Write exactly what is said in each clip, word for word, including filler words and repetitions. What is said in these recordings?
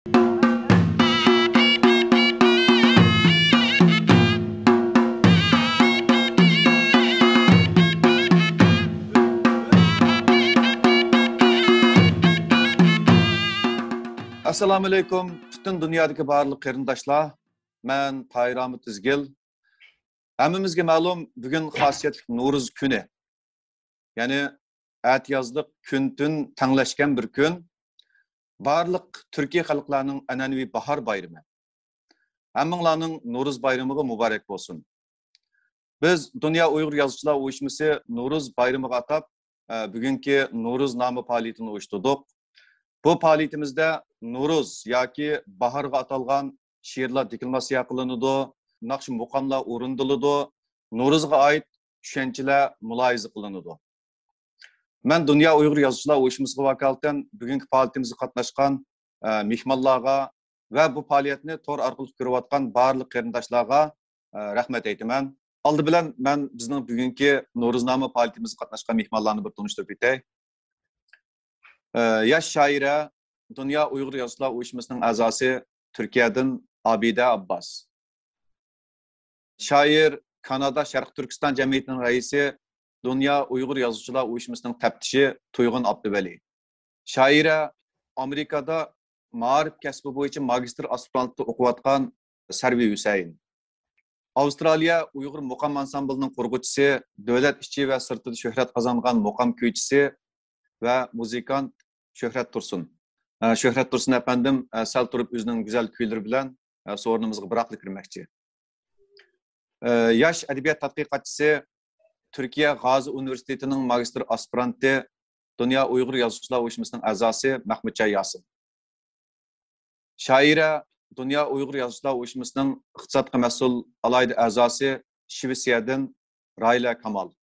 ئەسسالامۇئەلەيكۇم، پۈتۈن دۇنيادىكى بارلىق قېرىنداشلار. مەن تاھىر ئامىت ئىزگىل. ھەممىمىزگە مەلۇم، بۈگۈن خاسىيەتلىك نورۇز كۈنى. يەنى ئەتىيازلىق كۈن-تۈن تەڭلەشكەن بىر كۈن. بارلىق تۈركىي خەلقلەرنىڭ ئەنئەنىۋى باھار بايرىمى. ھەممىڭلارنىڭ نورۇز بايرىمىغا مۇبارەك بولسۇن. بىز دۇنيا ئۇيغۇر يازغۇچىلار ئۇيۇشمىسى نورۇز بايرىمىغا ئاتاپ، ئە، بۈگۈنكى نورۇزنامە پائالىيىتىنى ئۇيۇشتۇردۇق. بۇ پائالىيىتىمىزدە نورۇز ياكى باھارغا ئاتالغان شېئىرلار دېكلاماتسىيە قىلىنىدۇ، ناخشا مۇقاملار ئورۇندىلىدۇ، نورۇزغا ئائىت چۈشەنچىلەر مۇلاھىزە قىلىنىدۇ. مەن دۇنيا ئۇيغۇر يازغۇچىلار ئۇيۇشمىسىغا ۋاكالىتەن بۈگۈنكى پائالىيىتىمىزگە قاتناشقان، ئە، مېھمانلارغا ۋە بۇ پائالىيەتنى تور ئارقىلىق كۆرۈۋاتقان بارلىق قېرىنداشلارغا، ئە، رەھمەت ئېيتىمەن. ئالدى بىلەن مەن بىزنىڭ بۈگۈنكى نورۇزنامە پائالىيىتىمىزگە قاتناشقان مېھمانلارنى بىر تونۇشتۇرۇپ ئۆتەي. ئە، ياش شائىرە، دۇنيا ئۇيغۇر يازغۇچىلار ئۇيۇشمىسىنىڭ ئەزاسى، تۈركىيەدىن ئابىدە ئابباس. شائىر، كانادا شەرقىي تۈركىستان جەمئىيىتىنىڭ رەئىسى، دۇنيا ئۇيغۇر يازغۇچىلار ئۇيۇشمىسىنىڭ تەپتىشى تۇيغۇن ئابدۇۋەلى. شائىرە، ئامېرىكادا مائارىپ كەسپى بويىچە ماگىستىر ئاسپىرانتتا ئوقۇۋاتقان سەرۋى ھۈسەيىن. ئاۋسترالىيە ئۇيغۇر مۇقام ئانسامبىلىنىڭ قۇرغۇچىسى، دۆلەت ئىچى ۋە سىرتىدا شۆھرەت قازانغان مۇقام كۈيچىسى ۋە مۇزىكانت شۆھرەت تۇرسۇن. ئە، شۆھرەت تۇرسۇن ئەپەندىم، ئە، سەل تۇرۇپ ئۆزىنىڭ گۈزەل كۈيلىرى بىلەن، ئە، سورۇنىمىزغا بىراقلا كىرمەكچى. ئە، ياش ئەدەبىيات تەتقىقاتچىسى، تۈركىيە غازى ئۇنىۋېرسىتېتىنىڭ ماگىستىر ئاسپىرانتى، دۇنيا ئۇيغۇر يازغۇچىلار ئۇيۇشمىسىنىڭ ئەزاسى مەھمۇتجان ياسىن. شائىرە، دۇنيا ئۇيغۇر يازغۇچىلار ئۇيۇشمىسىنىڭ ئىقتىسادقا مەسئۇل ئالاھىدە ئەزاسى، شىۋېتسىيەدىن رايلە كامال.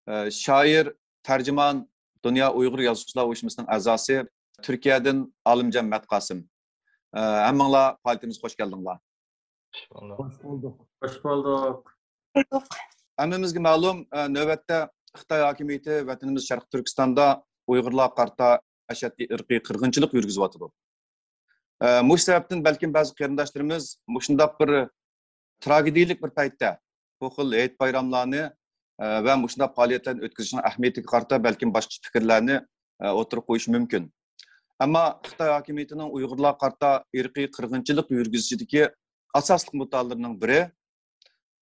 ئە، شائىر، تەرجىمان، دۇنيا ئۇيغۇر يازغۇچىلار ئۇيۇشمىسىنىڭ ئەزاسى، تۈركىيەدىن ئالىمجان مەتقاسىم. ئە، ھەممىڭلار پائالىيىتىمىزگە خوش كەلدىڭلار. خۇش بولدۇق. خۇش بولدۇق. ھەممىمىزگە مەلۇم، ئە، نۆۋەتتە خىتاي ھاكىمىيىتى ۋەتىنىمىز شەرقىي تۈركىستاندا ئۇيغۇرلارغا قارىتا ئەشەددىي ئىرقىي قىرغىنچىلىق يۈرگۈزۈۋاتىدۇ. ئە، مۇشۇ سەۋەبتىن بەلكىم بەزى قېرىنداشلىرىمىز مۇشۇنداق بىر تراگېدىيىلىك بىر پەيتتە بۇ خىل ھېيت بايراملارنى، ئە، ۋە مۇشۇنداق پائالىيەتلەرنى ئۆتكۈزۈشنىڭ ئەھمىيىتىگە قارىتا بەلكىم باشقىچە پىكىرلەرنى، ئە، ئوتتۇرىغا قويۇشى مۇمكىن. ئەمما خىتاي ھاكىمىيىتىنىڭ ئۇيغۇرلارغا قارىتا ئىرقىي قىرغىنچىلىق يۈرگۈزۈشىدىكى ئاساسلىق مۇددىئالىرىنىڭ بىرى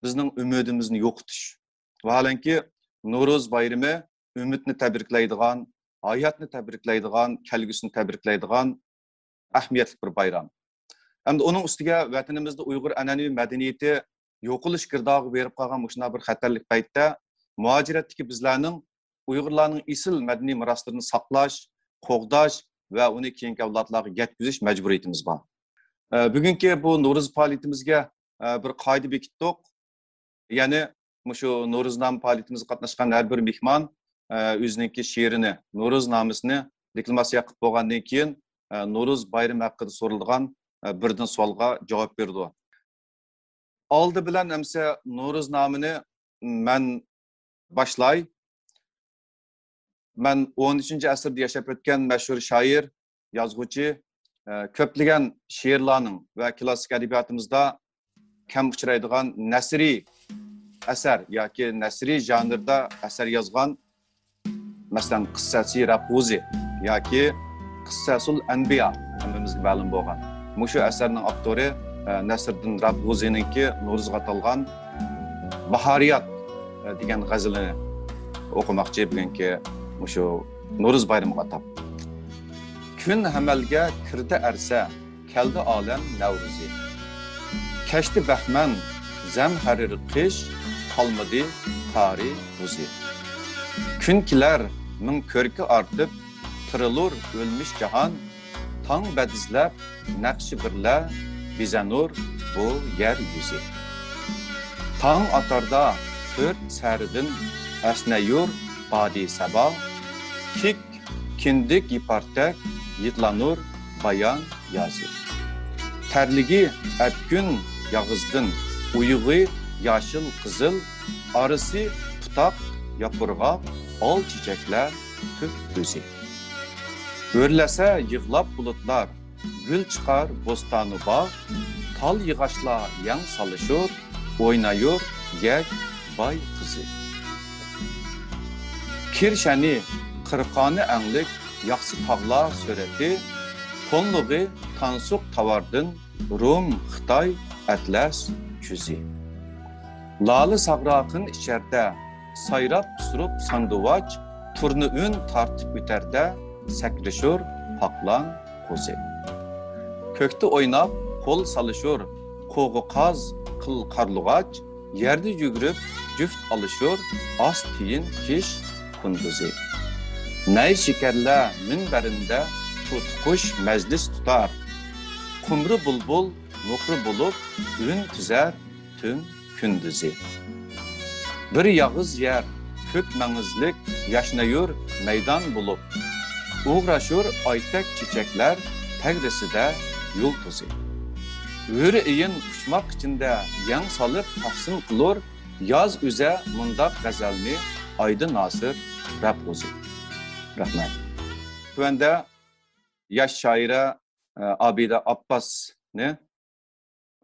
بىزنىڭ ئۈمىدىمىزنى يوقىتىش. ۋاھالەنكى، نورۇز بايرىمى ئۈمىدنى تەبرىكلەيدىغان، ھاياتنى تەبرىكلەيدىغان، كەلگۈسىنى تەبرىكلەيدىغان ئەھمىيەتلىك بىر بايرام. ھەمدە ئۇنىڭ ئۈستىگە ۋەتىنىمىزدە ئۇيغۇر ئەنئەنىۋى مەدەنىيىتى يوقىلىش گىردابىغا بېرىپ قالغان مۇشۇنداق بىر خەتەرلىك پەيتتە مۇھاجىرەتتىكى بىزلەرنىڭ ئۇيغۇرلارنىڭ ئېسىل مەدەنىي مىراسلىرىنى ساقلاش، قوغداش ۋە ئۇنى كېيىنكى ئەۋلادلارغا يەتكۈزۈش مەجبۇرىيىتىمىز بار. ئە، بۈگۈنكى بۇ نورۇز پائالىيىتىمىزگە، ئە، بىر قائىدە بېكىتتۇق. يەنى مۇشۇ نورۇزنامە پائالىيىتىمىزگە قاتناشقان ھەر بىر مېھمان، ئە، ئۆزىنىڭكى شېئىرىنى، نورۇزنامىسىنى دېكلاماتسىيە قىلىپ بولغاندىن كېيىن، ئە، نورۇز بايرىمى ھەققىدە سورىلىدىغان، ئە، بىردىن سوئالغا جاۋاب بېرىدۇ. ئالدى بىلەن ئەمسە نورۇزنامىنى مەن باشلاي. مەن ئون ئۈچىنچى ئەسىردە ياشاپ ئۆتكەن مەشھۇر شائىر، يازغۇچى، ئە، كۆپلىگەن شېئىرلارنىڭ ۋە كىلاسسىك ئەدەبىياتىمىزدا كەم ئۇچرايدىغان نەسرىي ئەسەر ياكى نەسرىي ژانىردا ئەسەر يازغان، مەسىلەن، قىسسەسى رەپغۇزى ياكى قىسسەسۇل ئەنبىيا ھەممىمىزگە مەلۇم بولغان مۇشۇ ئەسەرنىڭ ئاپتورى، ئە، نەسىردىن رەپغۇزىنىڭكى نورۇزغا ئاتالغان باھارىيات، ئە، دېگەن غەزىلىنى ئوقۇماقچى بۈگۈنكى مۇشۇ نورۇز بايرىمىغا ئاتاپ. كۈن ھەمەلگە كىردى ئەرسە، كەلدى ئالەم نەۋرۇزى. كەچتى بەھمەن، زەمھەرىر قىش، قالمىدى تارى بۇزى. كۈن كېلەر مىڭ كۆركى ئارتىپ، تىرىلۇر ئۆلمۈش جاھان. تاڭ بەدىزلەپ نەقشى بىرلە، بېزەنۇر بۇ يەر يۈزى. تاڭ ئاتاردا تۆت سەھەردىن، ئەسنەيۇر بادى سەبا. كىك كىندىك يىپارتەك، يىتلانۇر بايان يازى. تەرلىگى ئەتكۈن ياغىزدىن، ئۇيۇغى ياشىل قىزىل، ئارىسى پۇتاق ياپرىغاق، ئال چېچەكلەر تۈك تۈزى. ئۆرلەسە يىغلاپ بۇلۇتلار، گۈل چىقار بوستانۇ باغ، تال ياغاچلار يەڭ سالىشۇر، ئوينايۇر يەك باي قىزى. كىرشەنى قىرقانى ئەڭلىك ياخشى تاغلار سۈرەتى، تونلۇقى تانسۇق تاۋاردىن رۇم، خىتاي، ئەتلەس كۈزى. لالە ساغراقىن ئىچەردە، سايراپ پىسۇرۇپ ساندۇۋاچ، تۇرنا ئۈن تارتىپ ئۆتەردە، سەكرىشۇر پاقلان قوزى. كۆكتە ئويناپ قول سالىشۇر، قوغۇ قاز، قىل قارلۇغاچ، يەردە يۈگۈرۈپ جۈفت ئالىشۇر، ئاس تىيىن كىش كۈندۈزى. نەي شېكەرلەر مۇنبەرىندە توتى قۇش مەجلىس تۇتار. قۇمرا بۇلبۇل نوقرا بولۇپ ئۈن تۈزەر تۈن كۈندۈزى. بىر ياغىز يەر كۆك مەڭزىلىك ياشنايۇر مەيدان بولۇپ. ئۇغراشۇر ئايتەك چېچەكلەر تەگرىسىدە يۇلتۇزى. ھۆرى ئېيىن ئۇچماق ئىچىندە يەڭ سالىپ تەھسىن قىلۇر، ياز ئۈزە مۇنداق غەزەلنى ئايدىن ناسىر رەپغۇزى. رەھمەت. تۆۋەندە ياش شائىرە، ئابىدە ئاپپاسنى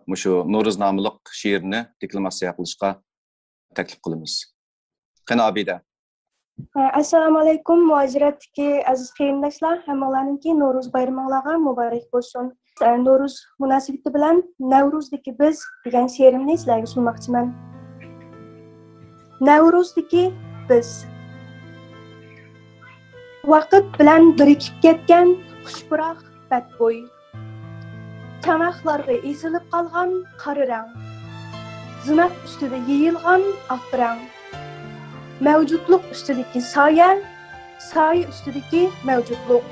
مۇشۇ نورۇز ناملىق شېئىرنى دېكلاماتسىيە قىلىشقا تەكلىپ قىلىمىز. قېنى، ئابىدە. ئەسسالامۇئەلەيكۇم، مۇھاجىرەتتىكى ئەزىز قېرىنداشلار، ھەممىڭلارنىڭكى نورۇز بايرىمىڭلارغا مۇبارەك بولسۇن. نورۇز مۇناسىۋىتى بىلەن نەۋرۇزدىكى بىز دېگەن شېئىرىمنى سىلەرگە سۇنماقچىمەن. نەۋرۇزدىكى بىز. ۋاقىت بىلەن بىرىكىپ كەتكەن خۇش پۇراق بەت بوي. چاناقلارغا ئېسىلىپ قالغان قارا رەڭ. زىناق ئۈستىدە يېيىلغان ئاق رەڭ. مەۋجۇتلۇق ئۈستىدىكى سايە، سايە ئۈستىدىكى مەۋجۇتلۇق.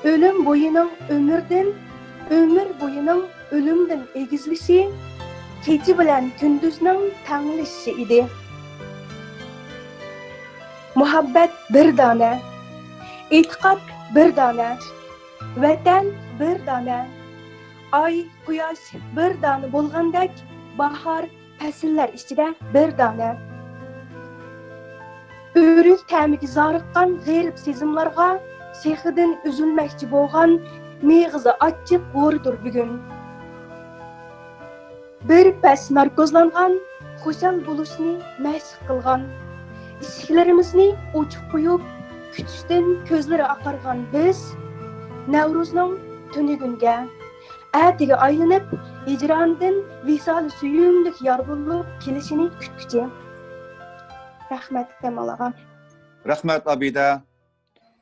ئۆلۈم بويىنىڭ ئۆمۈردىن، ئۆمۈر بويىنىڭ ئۆلۈمدىن ئېگىزلىشى، كېچە بىلەن كۈندۈزنىڭ تەڭلىشىشى ئىدى. مۇھەببەت بىر دانە، ئېتىقاد بىر دانە، ۋەتەن بىر دانە، ئاي، قۇياش بىر دانە بولغاندەك، باھار پەسىللەر ئىچىدە بىر دانە. ئۆرۈك تەمىگە زارىققان غېرىب سېزىملارغا سېخىدىن ئۈزۈلمەكچى بولغان مېغىزى ئاچچىق غورىدۇر بۈگۈن. بىر پەس ناركوزلانغان، خۇشال بولۇشنى مەشىق قىلغان، ئىشىكلىرىمىزنى ئوچۇق قويۇپ، كۈتۈشتىن كۆزلىرى ئاقارغان بىز نەۋرۇزنىڭ تۈنۈگۈنگە، ئەتىگە ئايلىنىپ، ھىجراندىن ۋىسالى سۆيۈملۈك يار بولۇپ كېلىشىنى كۈتكۈچى. رەھمەت، كامال ئاغا. رەھمەت، ئابىدە.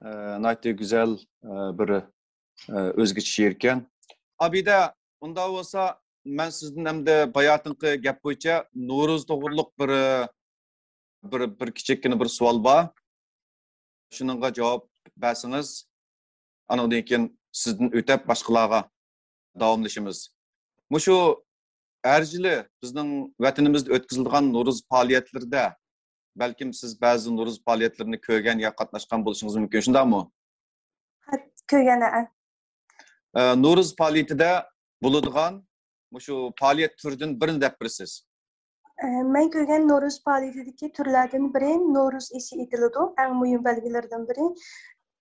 ئە، ناھايىتى گۈزەل، ئە، بىر، ئە، ئۆزگىچە شېئىركەن. ئابىدە، ئۇنداق بولسا، مەن سىزدىن ئەمدى باياتىنقى گەپ بويىچە نورۇز توغرۇلۇق بىر، بىر، بىر كىچىككىنە بىر سوئال بار. شۇنىڭغا جاۋاب بەرسىڭىز، ئانىڭدىن كېيىن سىزدىن ئۆتەپ باشقىلارغا داۋاملىشىمىز. مۇشۇ ھەر يىلى بىزنىڭ ۋەتىنىمىزدە ئۆتكۈزۈلىدىغان نورۇز پائالىيەتلىرىدە، بەلكىم سىز بەزى نورۇز پائالىيەتلىرىنى كۆرگەن يا قاتناشقان بولۇشىڭىز مۇمكىن، شۇنداقمۇ؟ ھە، كۆرگەن، ھە. ئە، نورۇز پائالىيىتىدە بولىدىغان مۇشۇ پائالىيەت تۈرىدىن بىرنى دەپ بېرىسىز. ئە، مەن كۆرگەن نورۇز پائالىيىتىدىكى تۈرلەردىن بىرى نورۇز ئېشى ئېيتىلىدۇ، ئەڭ مۇھىم بەلگىلىرىدىن بىرى.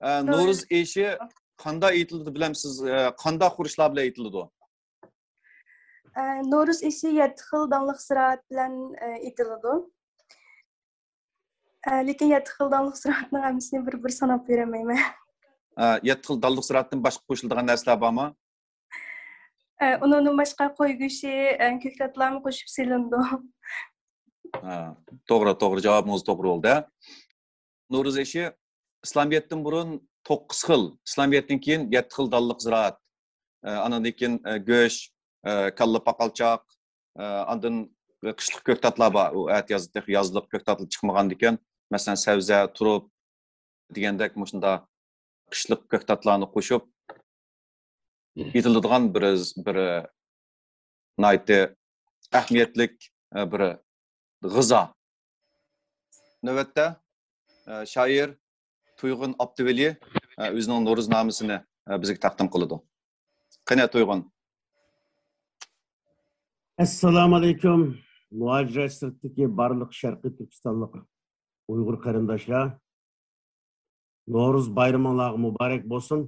ئە، نورۇز ئېشى قانداق ئېيتىلىدۇ بىلەمسىز؟ ئە، قانداق خۇرۇچلار بىلەن ئېيتىلىدۇ؟ ئە، نورۇز ئېشى يەتتە خىل دانلىق زىرائەت بىلەن، ئە، ئېيتىلىدۇ. ئە، لېكىن يەتتە خىل دانلىق زىرائەتنىڭ ھەممىسىنى بىر-بىر ساناپ بېرەلمەيمەن. ئە، يەتتە خىل دانلىق زىرائەتتىن باشقا قوشۇلىدىغان نەرسىلەر بارمۇ؟ ئە، ئۇنىڭدىن باشقا قوي گۆشى، ئە، كۆكتاتلارمۇ قوشۇپ سېلىنىدۇ. ھە، توغرا، توغرا، جاۋابىڭىز توغرا بولدى. نورۇز ئېشى ئىسلامىيەتتىن بۇرۇن توققۇز خىل، ئىسلامىيەتتىن كېيىن يەتتە خىل دانلىق زىرائەت. ئە، ئانىڭدىن كېيىن، ئە، گۆش، ئە، كاللا پاقالچاق، ئە، ئاندىن قىشلىق كۆكتاتلار بار. ئۇ ئەتە ياز، تېخى يازلىق كۆكتاتلار چىقمىغاندىكىن، مەسىلەن، سەۋزە، تۇرۇپ دېگەندەك مۇشۇنداق قىشلىق كۆكتاتلارنى قوشۇپ يېتىلىدىغان بىر، بىر ناھايىتى ئەھمىيەتلىك، ئە، بىر غىزا. نۆۋەتتە، ئە، شائىر تۇيغۇن ئابدۇۋەلى، ئە، ئۆزىنىڭ نورۇزنامىسىنى، ئە، بىزگە تەقدىم قىلىدۇ. قېنى، تۇيغۇن. ئەسسالامۇئەلەيكۇم. مۇھاجىرەت سىرتىدىكى بارلىق شەرقىي تۈركىستانلىق ئۇيغۇر قېرىنداشلار، نورۇز بايرىمىڭلارغا مۇبارەك بولسۇن.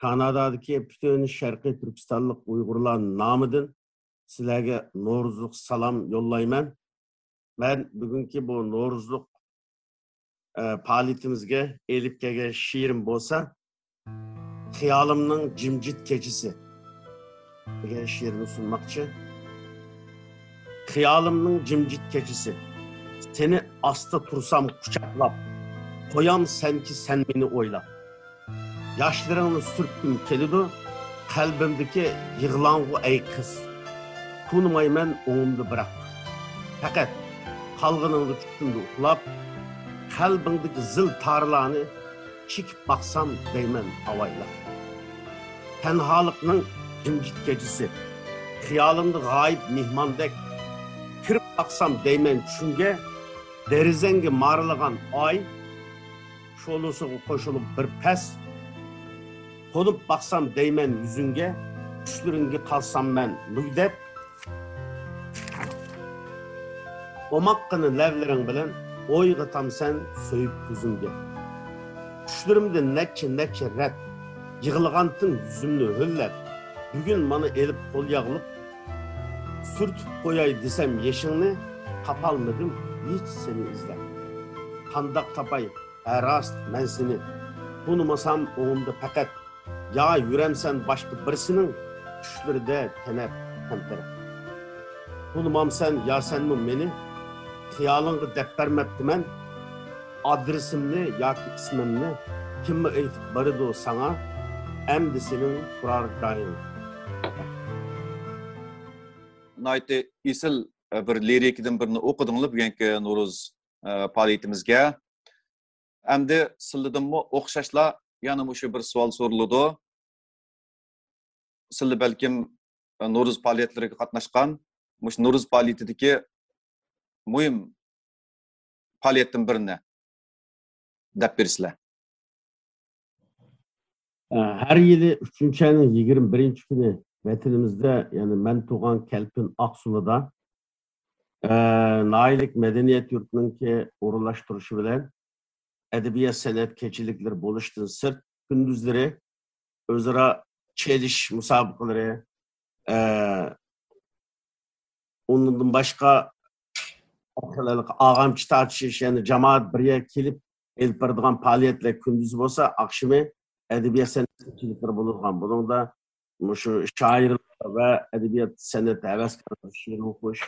كانادادىكى پۈتۈن شەرقىي تۈركىستانلىق ئۇيغۇرلار نامىدىن سىلەرگە نورۇزلۇق سالام يوللايمەن. مەن بۈگۈنكى بۇ نورۇزلۇق، ئە، پائالىيىتىمىزگە ئېلىپ كەلگەن شېئىرىم بولسا، «خىيالىمنىڭ جىمجىت كېچىسى» دېگەن شېئىرنى سۇنماقچى. خىيالىمنىڭ جىمجىت كېچىسى، سېنى ئاستا تۇرسام قۇچاقلاپ، قويام سەنكى سەن مېنى ئويلاپ. ياشلىرىڭنى سۈرتكۈم كېلىدۇ، قەلبىمدىكى يىغلاڭغۇ ئەي قىز. تونۇمايمەن ئوڭۇمدا بىراق، پەقەت قالغىنىڭدا چۈشۈمدە ئۇخلاپ، قەلبىڭدىكى زىل تارلارنى چېكىپ باقسام دەيمەن ئاۋايلاپ. تەنھالىقنىڭ جىمجىت كېچىسى، خىيالىمدا غايىب مېھماندەك، كىرىپ باقسام دەيمەن چۈشۈڭگە، دېرىزەڭگە مارىلىغان ئاي شولىسىغا قوشۇلۇپ بىر پەس، قونۇپ باقسام دەيمەن يۈزۈڭگە، چۈشلىرىڭگە قالسام مەن مۈگدەپ، ئوماققىنە لەۋلىرىڭ بىلەن ئويغىتامسەن سۆيۈپ كۆزۈڭگە. چۈشلىرىمدە نەچچە، نەچچە رەت يىغلىغانتىڭ يۈزۈمنى ھۆللەپ، بۈگۈن مانا ئېلىپ قول ياغلىق، سۈرتۈپ قوياي دېسەم يېشىڭنى، تاپالمىدىم ھېچ سېنى ئىزدەپ. قانداق تاپاي، ھە راست، مەن سېنى تونۇمىسام ئوڭۇمدا پەقەت، يا يۈرەمسەن باشقا بىرسىنىڭ چۈشلىرىدە تەنەپ، تەمتىرەپ. تونۇمامسەن يا سەنمۇ مېنى، خىيالىڭغا دەپ بەرمەپتىمەن. ئادرېسىمنى ياكى ئىسمىمنى كىممۇ ئېيتىپ بارىدۇ ساڭا، ئەمدى سېنىڭ تۇرار جايىڭ. ناھايىتى ئېسىل، ئە، بىر لىرىكىدىن بىرنى ئوقۇدۇڭلار بۈگۈنكى نورۇز، ئە، پائالىيىتىمىزگە. ئەمدى سىلىدىنمۇ ئوخشاشلا يەنە مۇشۇ بىر سوئال سورىلىدۇ. سىلى بەلكىم، ئە، نورۇز پائالىيەتلىرىگە قاتناشقان، مۇشۇ نورۇز پائالىيىتىدىكى مۇھىم پائالىيەتتىن بىرنى دەپ بېرىسىلەر. ھەر يىلى ئۈچىنچى ئاينىڭ يىگىرمە بىرىنچى كۈنى ۋەتىنىمىزدە، يەنى مەن تۇغان كەلپىن ئاقسۇلىدا، ئە، ناھىيەلىك مەدەنىيەت يۇرتىنىڭكى ئورۇنلاشتۇرۇشى بىلەن ئەدەبىيات سەنئەت كېچىلىكلىرى بولۇشتىن سىرت، كۈندۈزلىرى ئۆزئارا چېلىش مۇسابىقىلىرى، ئە، ئۇنىڭدىن باشقا ئارغامچا تارتىشىش، يەنى جامائەت بىر يەرگە كېلىپ ئېلىپ بارىدىغان پائالىيەتلەر كۈندۈز بولسا، ئاخشىمى ئەدەبىيات سەنئەت كېچىلىكلىرى بولىدىغان. بۇنىڭدا مۇشۇ شائىرلار ۋە ئەدەبىيات سەنئەت ھەۋەسكارلىرى شېئىر ئوقۇش،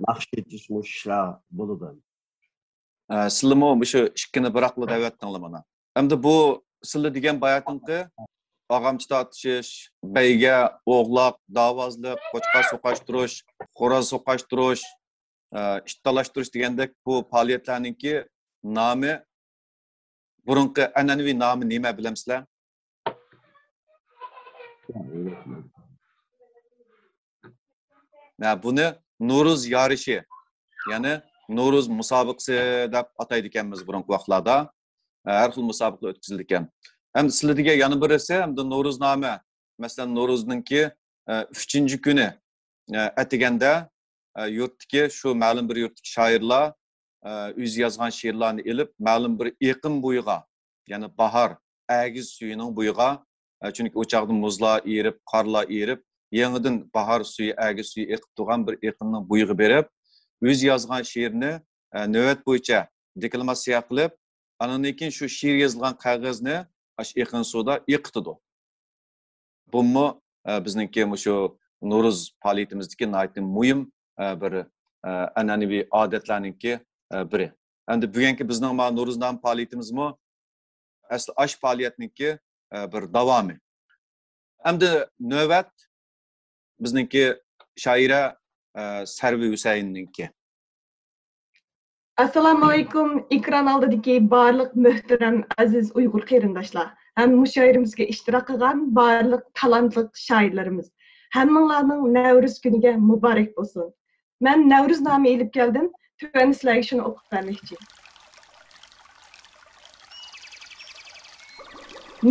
ناخشا ئېيتىش، مۇشۇ ئىشلار بولىدۇ. ئە، سىلىمۇ مۇشۇ ئىككىنى بىراقلا دەۋەتتىڭلار مانا. ئەمدى بۇ سىلى دېگەن باياتىنقى ئارغامچا تارتىشىش، بەيگە، ئوغلاق، داۋازلىق، قوچقار سوقاشتۇرۇش، خوراز سوقاشتۇرۇش، ئە، ئىت تالاشتۇرۇش دېگەندەك بۇ پائالىيەتلەرنىڭكى نامى، بۇرۇنقى ئەنئەنىۋى نامى نېمە بىلەمسىلەر؟ ھە، بۇنى نورۇز يارىشى، يەنى نورۇز مۇسابىقىسى دەپ ئاتايدىكەنمىز بۇرۇنقى ۋاقىتلاردا. ھە، ھەر خىل مۇسابىقىلەر ئۆتكۈزۈلىدىكەن. ئەمدى سىلىدىگە يەنە بىرسى، ئەمدى نورۇزنامە. مەسىلەن، نورۇزنىڭكى، ئە، ئۈچىنچى كۈنى، ئە، ئەتىگەندە، ئە، يۇرتتىكى، شۇ مەلۇم بىر يۇرتتىكى شائىرلار، ئە، ئۆزى يازغان شېئىرلارنى ئېلىپ، مەلۇم بىر ئېقىن بويىغا، يەنى باھار ئەگىز سۈيىنىڭ بويىغا، ئە، چۈنكى ئۇ چاغدا مۇزلار ئېرىپ، قارلار ئېرىپ، يېڭىدىن باھار سۈيى، ئەگىز سۈيى ئېقىپ تۇرغان بىر ئېقىننىڭ بويىغا بېرىپ، ئۆزى يازغان شېئىرنى، ئە، نۆۋەت بويىچە دېكلاماتسىيە قىلىپ، ئانىڭدىن كېيىن شۇ شېئىر يېزىلغان قەغەزنى ئاشۇ ئېقىن سۇدا ئېقىتىدۇ. بۇمۇ، ئە، بىزنىڭكى مۇشۇ نورۇز پائالىيىتىمىزدىكى ناھايىتى مۇھىم، ئە، بىر، ئە، ئەنئەنىۋى ئادەتلەرنىڭكى، ئە، بىرى. ئەمدى بۈگۈنكى بىزنىڭ مانا نورۇزنامە پائالىيىتىمىزمۇ ئەسلى ئاشۇ پائالىيەتنىڭكى، ئە، بىر داۋامى. ئەمدى نۆۋەت بىزنىڭكى شائىرە، ئە، سەرۋى ھۈسەيىننىڭكى. ئەسسالامۇئەلەيكۇم، ئېكران ئالدىدىكى بارلىق مۆھتەرەم ئەزىز ئۇيغۇر قېرىنداشلار ھەم مۇشائىرىمىزگە ئىشتىراك قىلغان بارلىق تالانتلىق شائىرلىرىمىز، ھەممىڭلارنىڭ نەۋرۇز كۈنىگە مۇبارەك بولسۇن. مەن نەۋرۇزنامە ئېلىپ كەلدىم، تۆۋەندە سىلەرگە شۇنى ئوقۇپ بەرمەكچى.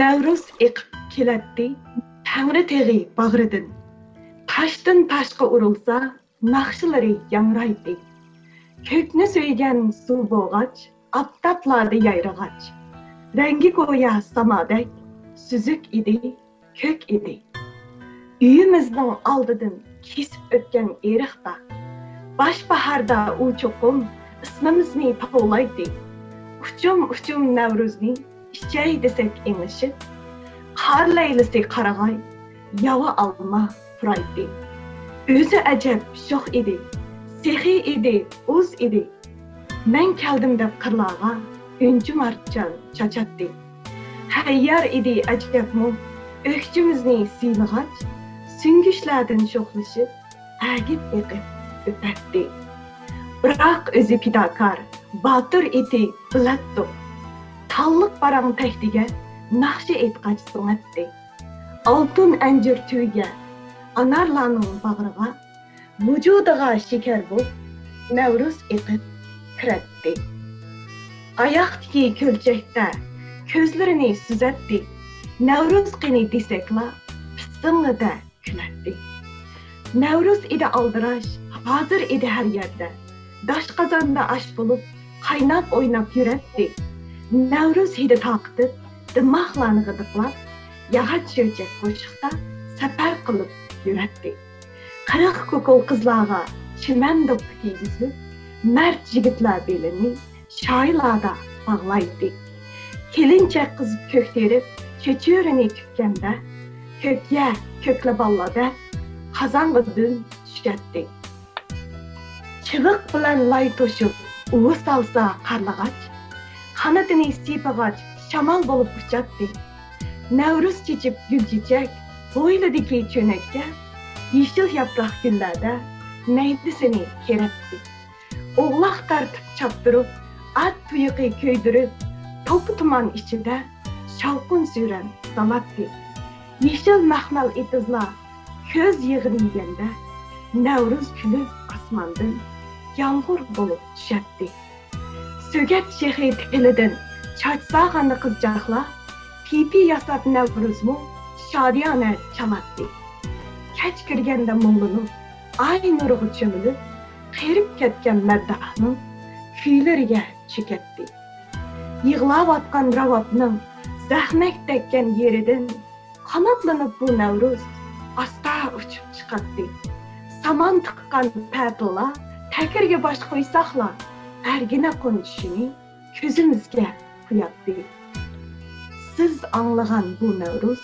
نەۋرۇز ئېقىپ كېلەتتى تەڭرى تېغى باغرىدىن. تاشتىن تاشقا ئۇرۇلسا، ناخشىلىرى ياڭرايتتى. كۆكنى سۆيگەن سۇ بولغاچ، ئاپتاپلاردا يايرىغاچ، رەڭگى گويا سامادەك، سۈزۈك ئىدى، كۆك ئىدى. ئۆيىمىزنىڭ ئالدىدىن كېسىپ ئۆتكەن ئېرىقتا، باش باھاردا ئۇ چوقۇم ئىسمىمىزنى توۋلايتتى. ئۇچۇم-ئۇچۇم نەۋرۇزنى ئىچەي دېسەك ئېڭىشىپ، قار لەيلىسى قارىغاي، ياۋا ئالما پۇرايتتى. ئۆزى ئەجەب شوخ ئىدى، سېخىي ئىدى، ئۇز ئىدى. مەن كەلدىم دەپ قىرلارغا ئۈنچە مارتچان چاچاتتى. ھەييار ئىدى ئەجەبمۇ، ئۆكچىمىزنى سىيلىغاچ، سۈڭگۈچلەردىن شوخلىشىپ، ئەگىپ ئېقىپ ئۆپەتتى. بىراق ئۆزى پىداكار، باتۇر ئىدى، بىلەتتۇق. تاللىق پاراڭ تەكتىگە ناخشا ئېيتقاچ سىڭەتتى. ئالتۇن ئەنجۈر تۈۋىگە، ئانارلارنىڭ باغرىغا، ۋۇجۇدىغا شېكەر بولۇپ، نەۋرۇز ئېقىپ كىرەتتى. ئاياقتىكى كۆلچەكتە كۆزلىرىنى سۈزەتتى. نەۋرۇز قېنى دېسەكلا، پىستىڭلىدە كۈلەتتى. نەۋرۇز ئىدى ئالدىراش، ھازىر ئىدى ھەر يەردە. داش قازاندا ئاش بولۇپ، قايناپ ئويناپ يۈرەتتى. نەۋرۇز ھىدى تارقىتىپ، دىماقلارنى غىدىقلاپ، ياغاچ چۆچەك قوشۇقتا سەپەر قىلىپ يۈرەتتى. قىرىق كوكۇل قىزلارغا چىمەن دوپپا كىيگۈزۈپ، مەرد يىگىتلەر بېلىنى شايلاردا باغلايتتى. كېلىنچەك قىز كۆكتۈرۈپ، چۆچۈرىنى تۈككەندە، كۆكيە، كۆكلە باللا دەپ، قازانغا دۈم چۈشەتتى. چىۋىق بىلەن لاي توشۇپ، ئۇۋا سالسا قارلىغاچ، قانىتىنى سىيپىغاچ، شامال بولۇپ ئۇچاتتى. نەۋرۇز چېچىپ گۈل چېچەك، ھويلىدىكى چۆنەككە يېشىل ياپراق گۈللەردە مەيدىسىنى كېرەتتى. ئوغلاق تارتىپ چاپتۇرۇپ، ئات تۇيىقى كۆيدۈرۈپ، توپا تۇمان ئىچىدە شاۋقۇن سۈرەن سالاتتى. يېشىل مەخمەل ئېتىزلار كۆز يېغىنى يېگەندە، نەۋرۇز كۈلۈپ ئاسماندىن يامغۇر بولۇپ چۈشەتتى. سۆگەت شېخى تېلىدىن چاچ سالغاندا قىزچاقلار، پىپى ياساپ نەۋرۇزمۇ شادىيانە چالاتتى. كەچ كىرگەندە مۇڭلىنىپ، ئاي نۇرىغا چۆمۈلۈپ، قېرىپ كەتكەن مەدداھنىڭ كۈيلىرىگە چۆكەتتى. يىغلاۋاتقان راۋابنىڭ زەخمەت تەگكەن يېرىدىن قاناتلىنىپ بۇ نەۋرۇز ئاستا ئۇچۇپ چىقاتتى. سامان تىققان پەتىللا تەكرىگە باش قويساقلا، ئەرگىنە قونچىشىنى كۆزىمىزگە قوياتتى. سىز ئاڭلىغان بۇ نەۋرۇز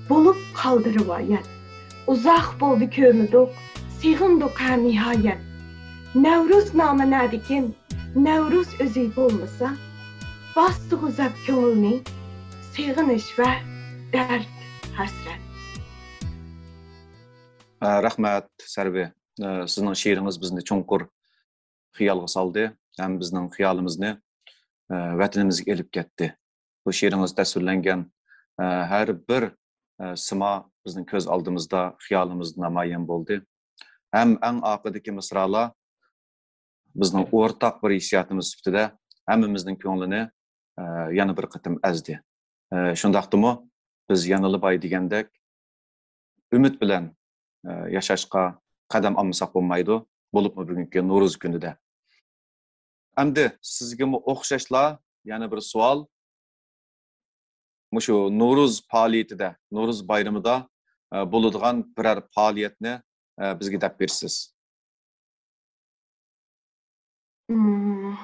بولۇپ قالدى رىۋايەت. ئۇزاق بولدى كۆرمىدۇق، سېغىندۇق ھە نىھايەت. نەۋرۇز نامى نەدىكىن، نەۋرۇز ئۆزى بولمىسا، باستىغۇ زەپ كۆڭۈلنى سېغىنىش ۋە دەرد، ھەسرەت. ئە، رەھمەت، سەرۋى. ئە، سىزنىڭ شېئىرىڭىز بىزنى چوڭقۇر خىيالغا سالدى ھەم بىزنىڭ خىيالىمىزنى، ئە، ۋەتىنىمىزگە ئېلىپ كەتتى. بۇ شېئىرىڭىزدا تەسۋىرلەنگەن، ئە، ھەر بىر، ئە، سىما بىزنىڭ كۆز ئالدىمىزدا، خىيالىمىزدا نامايان بولدى. ھەم ئەڭ ئاخىرىدىكى مىسرالار بىزنىڭ ئورتاق بىر ھېسسىياتىمىز سۈپىتىدە ھەممىمىزنىڭ كۆڭلىنى، ئە، يەنە بىر قېتىم ئەزدى. ئە، شۇنداقتىمۇ بىز يەنىلا بايا دېگەندەك ئۈمىد بىلەن، ئە، ياشاشقا قەدەم ئالمىساق بولمايدۇ، بولۇپمۇ بۈگۈنكى نورۇز كۈنىدە. ئەمدى سىزگىمۇ ئوخشاشلا يەنە بىر سوئال. مۇشۇ نورۇز پائالىيىتىدە، نورۇز بايرىمىدا، ئە، بولىدىغان بىرەر پائالىيەتنى، ئە، بىزگە دەپ بېرىسىز. مم.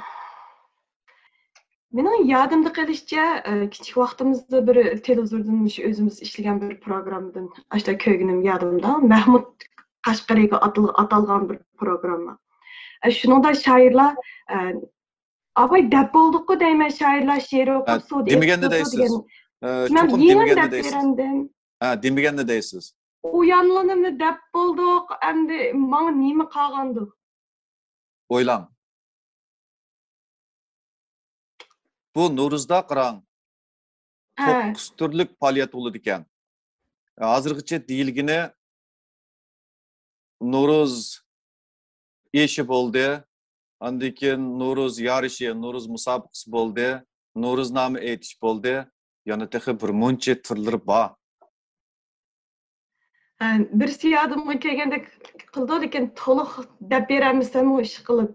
مېنىڭ يادىمدا قېلىشىچە، ئە، كىچىك ۋاقتىمىزدا بىر تېلېۋىزوردىن مۇشۇ ئۆزىمىز ئىشلىگەن بىر پروگراممىدىن ئاشۇنداق كۆرگىنىم يادىمدا. مەھمۇد قەشقىرىگە ئاتال-، ئاتالغان بىر پروگرامما. ئە، شۇنىڭدا شائىرلار، ئە، ئاۋاي دەپ بولدۇققۇ دەيمەن، شائىرلار شېئىر ھە، ئوقۇپ سودا دېمىگەننى ئېيتىپتۇ دەيسىز. دېگەن. ئە، مەن چوقۇم يېڭى دېمىگەننى دەپ دەيسىز. بېرەمدىم. ھە، دېمىگەننى دەيسىز. ئۇيانغىنىمنى دەپ بولدۇق، ئەمدى ماڭا نېمە قالغاندۇ؟ ئويلاڭ. بۇ نورۇزدا قاراڭ. ھە. توققۇز تۈرلۈك پائالىيەت بولىدىكەن. ھازىرغىچە دېيىلگىنى نورۇز ئېشى بولدى. ئاندىن كېيىن نورۇز يارىشى، نورۇز مۇسابىقىسى بولدى. نورۇزنامە ئېيتىش بولدى. يەنە تېخى بىر مۇنچە تۈرلىرى بار. ھە، بىرسى يادىمغا كەلگەندەك قىلىدۇ، لېكىن تولۇق دەپ بېرەلمىسەممۇ ئىشقىلىپ،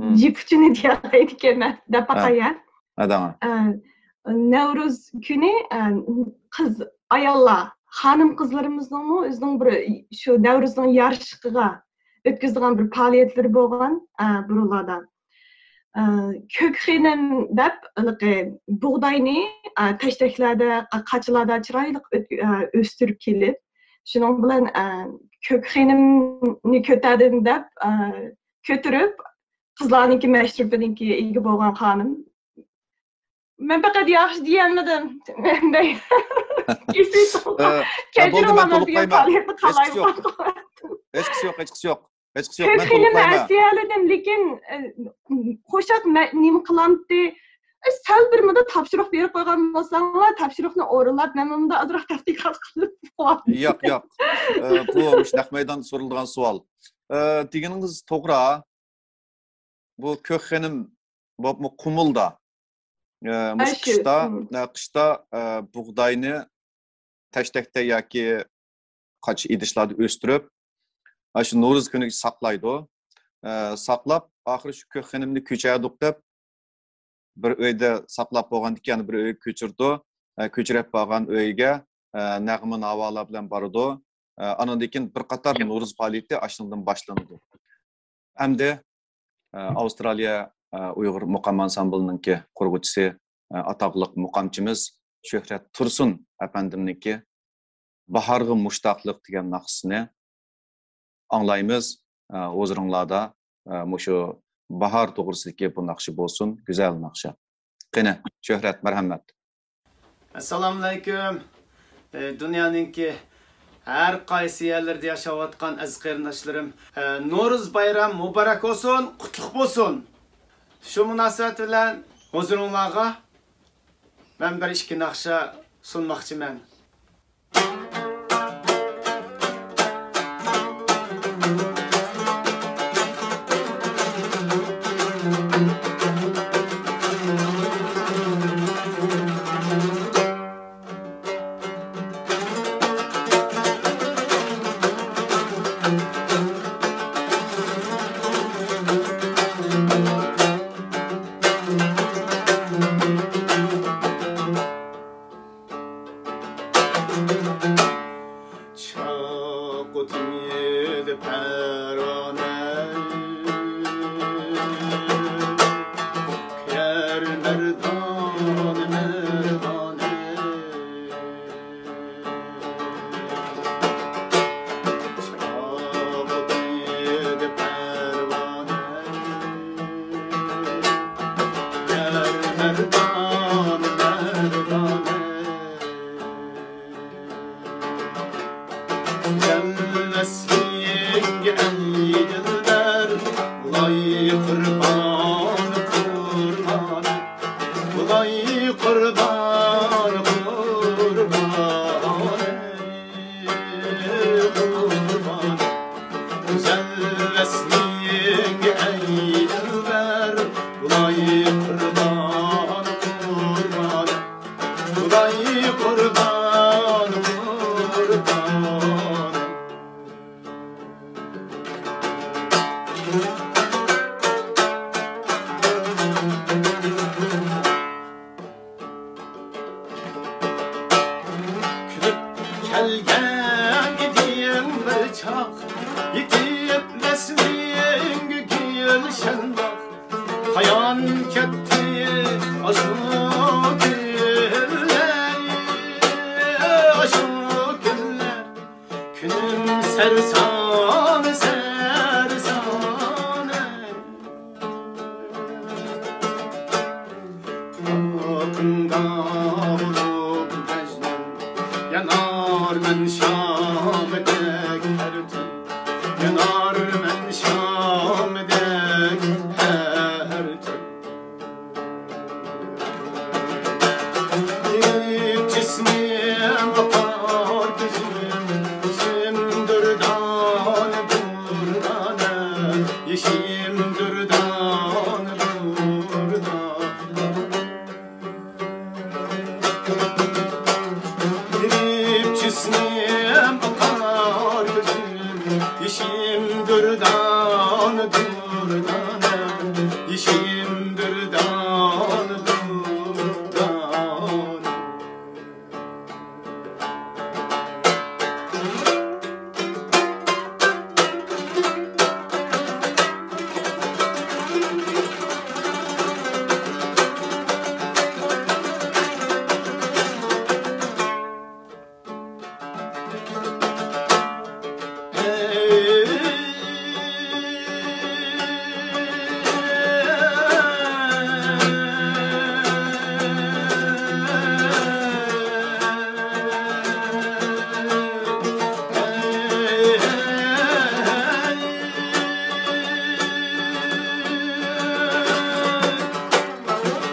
مم. جىپ ئۇچىنى دېيەلەيدىكەنمەن، دەپ ھە. باقاي، ھە. ھە، دەڭە. ئە، نەۋرۇز كۈنى، ئە، قىز، ئاياللار، خانىم قىزلىرىمىزنىڭمۇ ئۆزىنىڭ بىر شۇ نەۋرۇزنىڭ يارىشىقىغا ئۆتكۈزىدىغان بىر پائالىيەتلىرى بولغان، ئە، بۇرۇنلاردا. ئە، كۆك خېنىم دەپ، ھېلىقى بۇغداينى، ئە، تەشتەكلەردە، قاچىلاردا چىرايلىق ئۆت-، ئە، ئۆستۈرۈپ كېلىپ، شۇنىڭ بىلەن، ئە، كۆك خېنىمنى كۆتەردىم دەپ، ئە، كۆتۈرۈپ، قىزلارنىڭكى مەشرىپىنىڭكى ئىگە بولغان خانىم. مەن پەقەت ياخشى دېيەلمىدىم. كېسىپ ئە، ئە، بولدى، مەن كەچۈرۈڭلار، مەن دېگەن تولۇقلايمەن. پائالىيەتنى قالايمىقان قىلىۋەتتىم. ھېچقىسى يوق، ھېچقىسى يوق، ھېچقىسى يوق. مەن تولۇقلايمەن. ئەسلىيەلىدىم، لېكىن، ئە، قوشاق مە-، نېمە قىلامتى؟ ئە، سەل بىر مۇندا تاپشۇرۇق بېرىپ قويغان بولساڭلار، تاپشۇرۇقنى ئورۇنلاپ، مەن مۇندا ئازراق تەتقىقات قىلىپ قوياتتىم. ياق، ياق. ئە، بۇ مۇشۇ نەق مەيداندا سورىلىدىغان سوئال. ئە، دېگىنىڭىز توغرا. بۇ كۆك خېنىم بولۇپمۇ قۇمۇلدا، ئە، مۇشۇ ئاشۇ، قىشتا، مم. ئە، قىشتا، ئە، بۇغداينى تەشتەكتە ياكى قاچا ئىدىشلاردا ئۆستۈرۈپ، ئاشۇ نورۇز كۈنىگىچە ساقلايدۇ. ئە، ساقلاپ، ئاخىرى شۇ كۆك خېنىمنى كۆچۈردۇق دەپ، بىر ئۆيدە ساقلاپ بولغاندىن كېيىن، يەنە بىر ئۆيگە كۆچۈرىدۇ. ئە، كۆچۈرۈپ بارغان ئۆيىگە، ئە، نەغمە ناۋالار بىلەن بارىدۇ. ئە، ئانىڭدىن كېيىن بىر قاتار نورۇز پائالىيىتى ئاشۇنىڭدىن باشلىنىدۇ. ئەمدى، ئە، ئاۋسترالىيە، ئە، ئۇيغۇر مۇقام ئانسامبلىنىڭكى قۇرغۇچىسى، ئە، ئاتاقلىق مۇقامچىمىز شۆھرەت تۇرسۇن ئەپەندىمنىڭكى باھارغا مۇشتاقلىق دېگەن ناخشىسىنى ئاڭلايمىز. ئە، ھۇزۇرۇڭلاردا، ئە، مۇشۇ باھار توغرىسىدىكى بۇ ناخشا بولسۇن، گۈزەل ناخشا. قېنى، شۆھرەت، مەرھەمەت. ئەسسالامۇئەلەيكۇم. ئە، دۇنيانىڭكى ھەر قايسى يەرلىرىدە ياشاۋاتقان ئەزىز قېرىنداشلىرىم، ئە، نورۇز بايرام مۇبارەك بولسۇن، قۇتلۇق بولسۇن. شۇ مۇناسىۋەت بىلەن ھۇزۇرۇڭلارغا مەن بىر ئىككى ناخشا سۇنماقچىمەن. چاققۇدى پەرۋانە، كۆر مەردانە، مەردانە. چاققۇدى پەرۋانە، كۆر مەردانە، مەردانە. گۈزەل ۋەسلىڭگە ئەي دىلبەر، بولاي قۇربان، قۇربان، بولاي قۇربان، قۇربان، قۇربان. گۈزەل ۋەسلىڭگە ئەي دىلبەر، بولاي قۇربان، قۇربان. خۇداي قۇربان، قۇربان. كۈلۈپ كەلگەن ئىدىڭ بىر چاغ، يېتىپ ۋەسلىڭگە گۈلشەن باغ. قايان كەتتى ئاشۇ كۈنلەر، ئاشۇ كۈنلەر؟ كۈنۈم سەرسان، سەرسان. قۇلاقىڭدا بولۇپ مەجنۇن، يانارمەن شامىدەك ھەر تۈن، يانارمەن شامىدەك ھەر تۈن. ئېرىپ جىسمىم، ئاقار كۆزۈم، يېشىم دۇردانە، دۇردانە، يېشىم دۇردانە، دۇردانە. ئېرىپ جىسمىم، ئاقار كۆزۈم، يېشىم دۇردانە، دۇردانە، يېشىم دۇردانە، دۇردانە.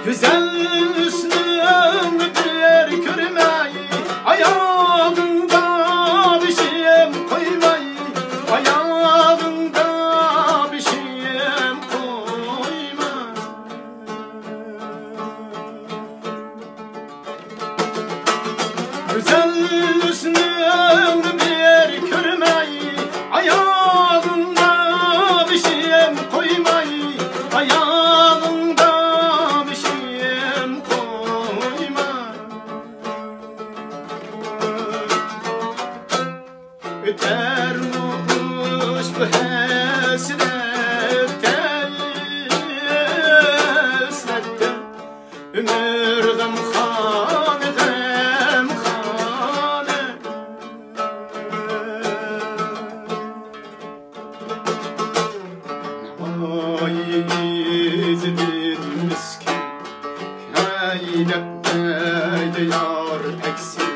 گۈزەل ھۈسنۈڭنى بىر كۆرمەي، ئاياغىڭدا بېشىم قويماي، ئاياغىڭدا بېشىم قويماي. گۈزەل ھۈسنۈڭنى بىر كۆرمەي، ئاياغىڭدا بېشىم قويماي، ئاياغىڭدا بېشىم قويماي. ئۆتەرمۇ ئۇشبۇ ھەسرەتتە، ھەسرەتتە. ئۆمۈر غەمخانە، غەمخانە. ۋاي ئىززىدىن مىسكىن، كۆرەي دەپ مەيدە يار ئەكسىن،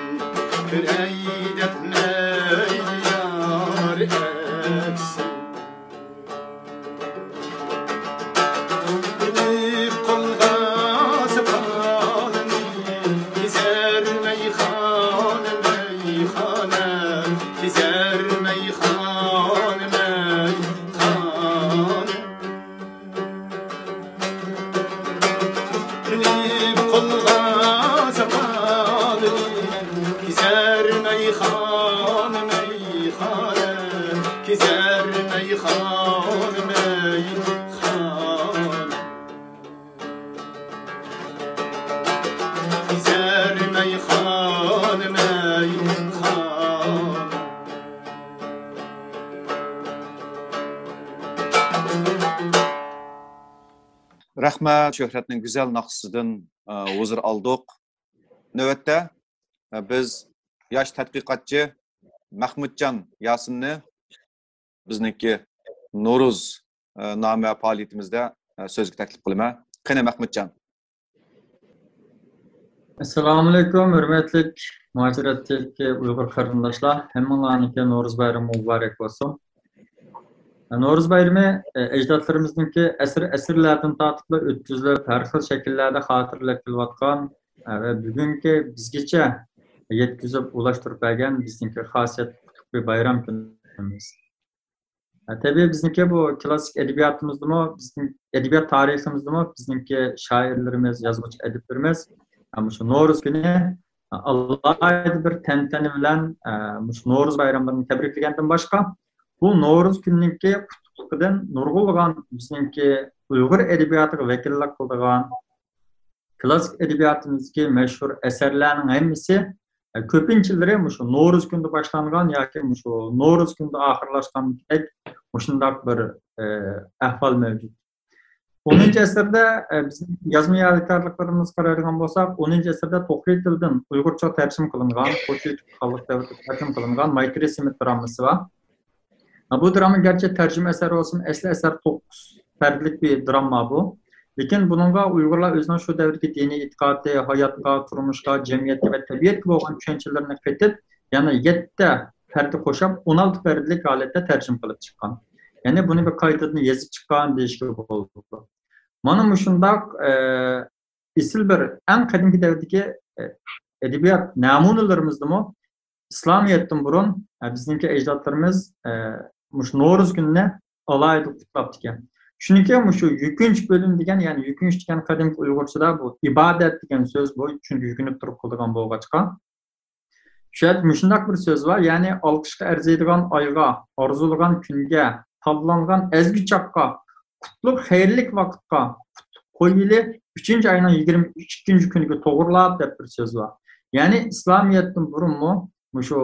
كۆرەي دەپ مەيدە يار ئەكسىن. ئېلىپ قولغا ساپالىنى، كېزەر مەيخانا، مەيخانا، كېزەر مەيخانا، مەيخانا. ئېلىپ قولغا ساپالىنى، كېزەر مەيخانا، مەيخانا، كېزەر مەيخانا، مەيخانا. كېزەر مەيخانا، مەيخانا. رەھمەت، شۆھرەتنىڭ گۈزەل ناخشىسىدىن، ئە، ھۇزۇر ئالدۇق. نۆۋەتتە، ئە، بىز ياش تەتقىقاتچى مەخمۇتجان ياسىننى بىزنىڭكى نورۇز، ئە، نامە پائالىيىتىمىزدە، ئە، سۆزگە تەكلىپ قىلىمەن. قېنى، مەخمۇتجان. ئەسسالامۇئەلەيكۇم، ھۆرمەتلىك مۇھاجىرەتتىكى ئۇيغۇر قېرىنداشلار. ھەممىڭلارنىڭكى نورۇز بايرىمى مۇبارەك بولسۇن. نورۇز بايرىمى، ئە، ئەجدادلىرىمىزنىڭكى ئەسىر، ئەسىرلەردىن تارتىپلا ئۆتكۈزۈلۈپ، ھەر خىل شەكىللەردە خاتىرىلەپ كېلىۋاتقان، ئە، ۋە بۈگۈنكى بىزگىچە يەتكۈزۈپ ئۇلاشتۇرۇپ بەرگەن بىزنىڭكى خاسىيەتلىك قۇتلۇق بىر بايرام كۈنىمىز. ھە، تەبىئىي، بىزنىڭكى بۇ كلاسسىك ئەدەبىياتىمىزدىمۇ، بىزنىڭ ئەدەبىيات تارىخىمىزدىمۇ بىزنىڭكى شائىرلىرىمىز، يازغۇچى ئەدىبلىرىمىز، ھە، مۇشۇ نورۇز كۈنى ئالاھىدە بىر تەنتەنە بىلەن، ھە، مۇشۇ نورۇز بايراملىرىنى تەبرىكلىگەندىن باشقا، بۇ نورۇز كۈنىنىڭكى قۇتلۇقلۇقىدىن نۇرغۇنلىغان بىزنىڭكى ئۇيغۇر ئەدەبىياتىغا ۋەكىللىك قىلىدىغان، كلاسسىك ئەدەبىياتىمىزدىكى مەشھۇر ئەسەرلەرنىڭ ھەممىسى، ئە، كۆپىنچىلىرى مۇشۇ نورۇز كۈنىدە باشلانغان ياكى مۇشۇ نورۇز كۈنىدە ئاخىرلاشقاندەك مۇشۇنداق بىر، ئە، ئەھۋال مەۋجۇت. ئونىنچى ئەسىردە، ئە، بىزنىڭ يازما يادىكارلىقلىرىمىزغا قارايدىغان بولساق، ئونىنچى ئەسىردە توخۇ تىلىدىن ئۇيغۇرچىغا تەرجىمە قىلىنغان، قوچى يۈسۈپ خانلىق دەۋرىدە تەرجىمە قىلىنغان ماي تېرىسى سېمىت درامىسى بار. بۇ دراما گەرچە تەرجىمە ئەسەر بولسىمۇ، ئەسلى ئەسەر توققۇز پەردىلىك بىر دراما بۇ. لېكىن بۇنىڭغا ئۇيغۇرلار ئۆزىنىڭ شۇ دەۋردىكى دىنىي ئېتىقادى، ھاياتقا، تۇرمۇشقا، جەمئىيەتكە ۋە تەبىئەتكە بولغان چۈشەنچىلىرىنى قېتىپ، يەنە يەتتە پەردە قوشۇپ، ئون ئالتە پەردىلىك ھالەتتە تەرجىمە قىلىپ چىققان. يەنى بۇنى بىر قايتىدىن يېزىپ چىققان دېيىشكە بولىدۇ. مانا مۇشۇنداق، ئە، ئېسىل بىر، ئەڭ قەدىمكى دەۋردىكى، ئە، ئەدەبىيات نەمۇنىلىرىمىزدىمۇ ئىسلامىيەتتىن بۇرۇن، ئە، بىزنىڭكى ئەجدادلىرىمىز، ئە، مۇشۇ نورۇز كۈنىنى ئالاھىدە قۇتلاپتىكەن. چۈنكى مۇشۇ يۈكۈنچ بۆلۈم دېگەن، يەنى يۈكۈنچ دېگەن قەدىمكى ئۇيغۇرچىدا بۇ ئىبادەت دېگەن سۆز بۇ، چۈنكى يۈكۈنۈپ تۇرۇپ قىلىدىغان بولغاچقا. شۇ يەردە مۇشۇنداق بىر سۆز بار، يەنى ئالقىشقا ئەرزىيدىغان ئايغا، ئارزۇلىغان كۈنگە، تاللانغان ئەزگۈ چاغقا، قۇتلۇق خەيرلىك ۋاقىتقا، قۇتلۇق قوي يىلى ئۈچىنچى ئاينىڭ يىگىرمە ئىككىنچى كۈنىگە توغرىلاپ دەپ بىر سۆز بار. يەنى ئىسلامىيەتتىن بۇرۇنمۇ مۇشۇ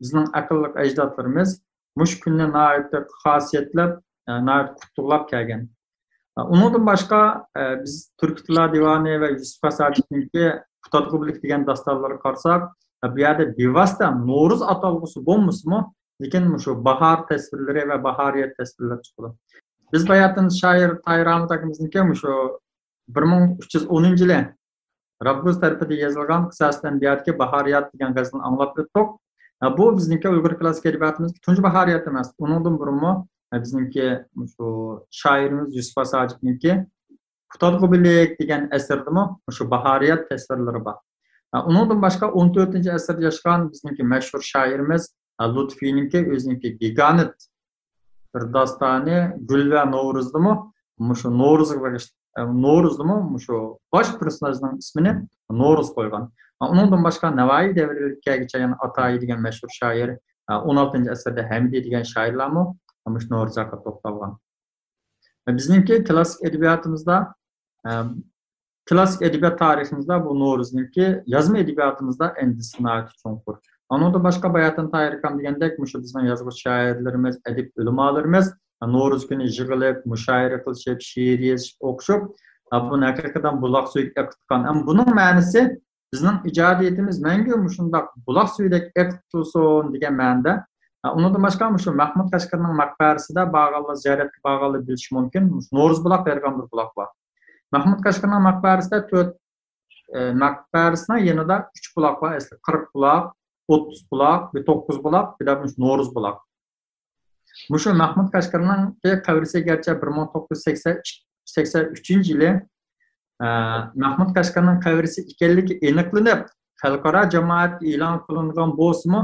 بىزنىڭ ئەقىللىق ئەجدادلىرىمىز مۇشۇ كۈننى ناھايىتى خاسىيەتلەپ، ناھايىتى قۇتلۇقلاپ كەلگەن. ئۇنىڭدىن باشقا، بىز تۈركىي تىللار دىۋانى ۋە يۈسۈپ خاس ھاجىپنىڭكى پۇتادغۇ بىلىك دېگەن داستانلىرىغا قارىساق، بۇ يەردە بىۋاسىتە نورۇز ئاتالغۇسى بولمىسىمۇ، لېكىن مۇشۇ باھار تەسۋىرلىرى ۋە باھارىيەت تەسۋىرلىرى چىقىدۇ. بىز باياتىن شائىر تاھىر ئامىت ئاكىمىزنىڭكى مۇشۇ بىر مىڭ ئۈچ يۈز ئونىنچى يىلى رابگۇز تەرىپىدە يېزىلغان قىساسەتۇل ئەنبىيادىكى باھارىيات دېگەن غەزىلنى ئاڭلاپ ئۆتتۇق. بۇ بىزنىڭكى ئۇيغۇر كلاسسىك ئەدەبىياتىمىزدىكى تۇنجى باھارىيات ئەمەس. ئۇنىڭدىن بۇرۇنمۇ بىزنىڭكى مۇشۇ شائىرىمىز يۈسۈپ ھاجىپنىڭكى پۇتادغۇ بىلىك دېگەن ئەسىرىدىمۇ مۇشۇ باھارىيات تەسۋىرلىرى بار. ئۇنىڭدىن باشقا ئون تۆتىنچى ئەسىردە ياشىغان بىزنىڭكى مەشھۇر شائىرىمىز لۇتپىنىڭكى ئۆزىنىڭكى گىگانت بىر داستانى گۈل ۋە نورۇزدىمۇ مۇشۇ نورۇزغا بېغىش-، نورۇزدىمۇ مۇشۇ باش پېرسوناژنىڭ ئىسمىنى نورۇز قويغان. ئۇنىڭدىن باشقا نەۋائىي دەۋرىگىچە يەنە ئاتائى دېگەن مەشھۇر شائىر، ئون ئالتىنچى ئەسىردە ھەمىدى دېگەن شائىرلارمۇ مۇشۇ نورۇز ھەققىدە توختالغان. بىزنىڭكى كلاسسىك ئەدەبىياتىمىزدا، ئە، كلاسسىك ئەدەبىيات تارىخىمىزدا بۇ نورۇزنىڭكى يازما ئەدەبىياتىمىزدا ئەندىزىسى ناھايىتى چوڭقۇر. ئۇنىڭدىن باشقا باياتىن تاھىر ئاكام دېگەندەك، مۇشۇ بىزنىڭ يازغۇچى شائىرلىرىمىز، ئەدىب ئۆلىمالىرىمىز نورۇز كۈنى يىغىلىپ، مۇشائىرە قىلىشىپ، شېئىر يېزىشىپ، ئوقۇشۇپ، بۇنى ھەقىقەتەن بۇلاق سۈيىگە ئېقىتقان. ئەمما بۇنىڭ مەنىسى بىزنىڭ ئىجادىيىتىمىز مەڭگۈ مۇشۇنداق بۇلاق سۈيىدەك ئېقىپ تۇرسۇن دېگەن مەنىدە. ئۇنىڭدىن باشقا مۇشۇ مەھمۇد قەشقەرنىڭ مەقبەرىسىدە بارغانلار، زىيارەتكە بارغانلار بىلىشى مۇمكىن. مۇشۇ نورۇز بۇلاق دەيدىغان بىر بۇلاق بار. مەھمۇد قەشقەرنىڭ مەقبەرىسىدە تۆت، ئە، مەقبەرىسىنىڭ يېنىدا ئۈچ بۇلاق بار. ئەسلى قىرىق بۇلاق، ئوتتۇز بۇلاق، بىر توققۇز بۇلاق، بىر دە مۇشۇ نورۇز بۇلاق. مۇشۇ مەھمۇد قەشقەرنىڭكى قەبرىسى گەرچە بىر مىڭ توققۇز يۈز سەكسەن ئۈچىنچى يىلى، ئە، مەھمۇد قەشقەرنىڭ قەبرىسى ئىكەنلىكى ئېنىقلىنىپ، خەلقئارا جامائەتكە ئېلان قىلىنغان بولسىمۇ،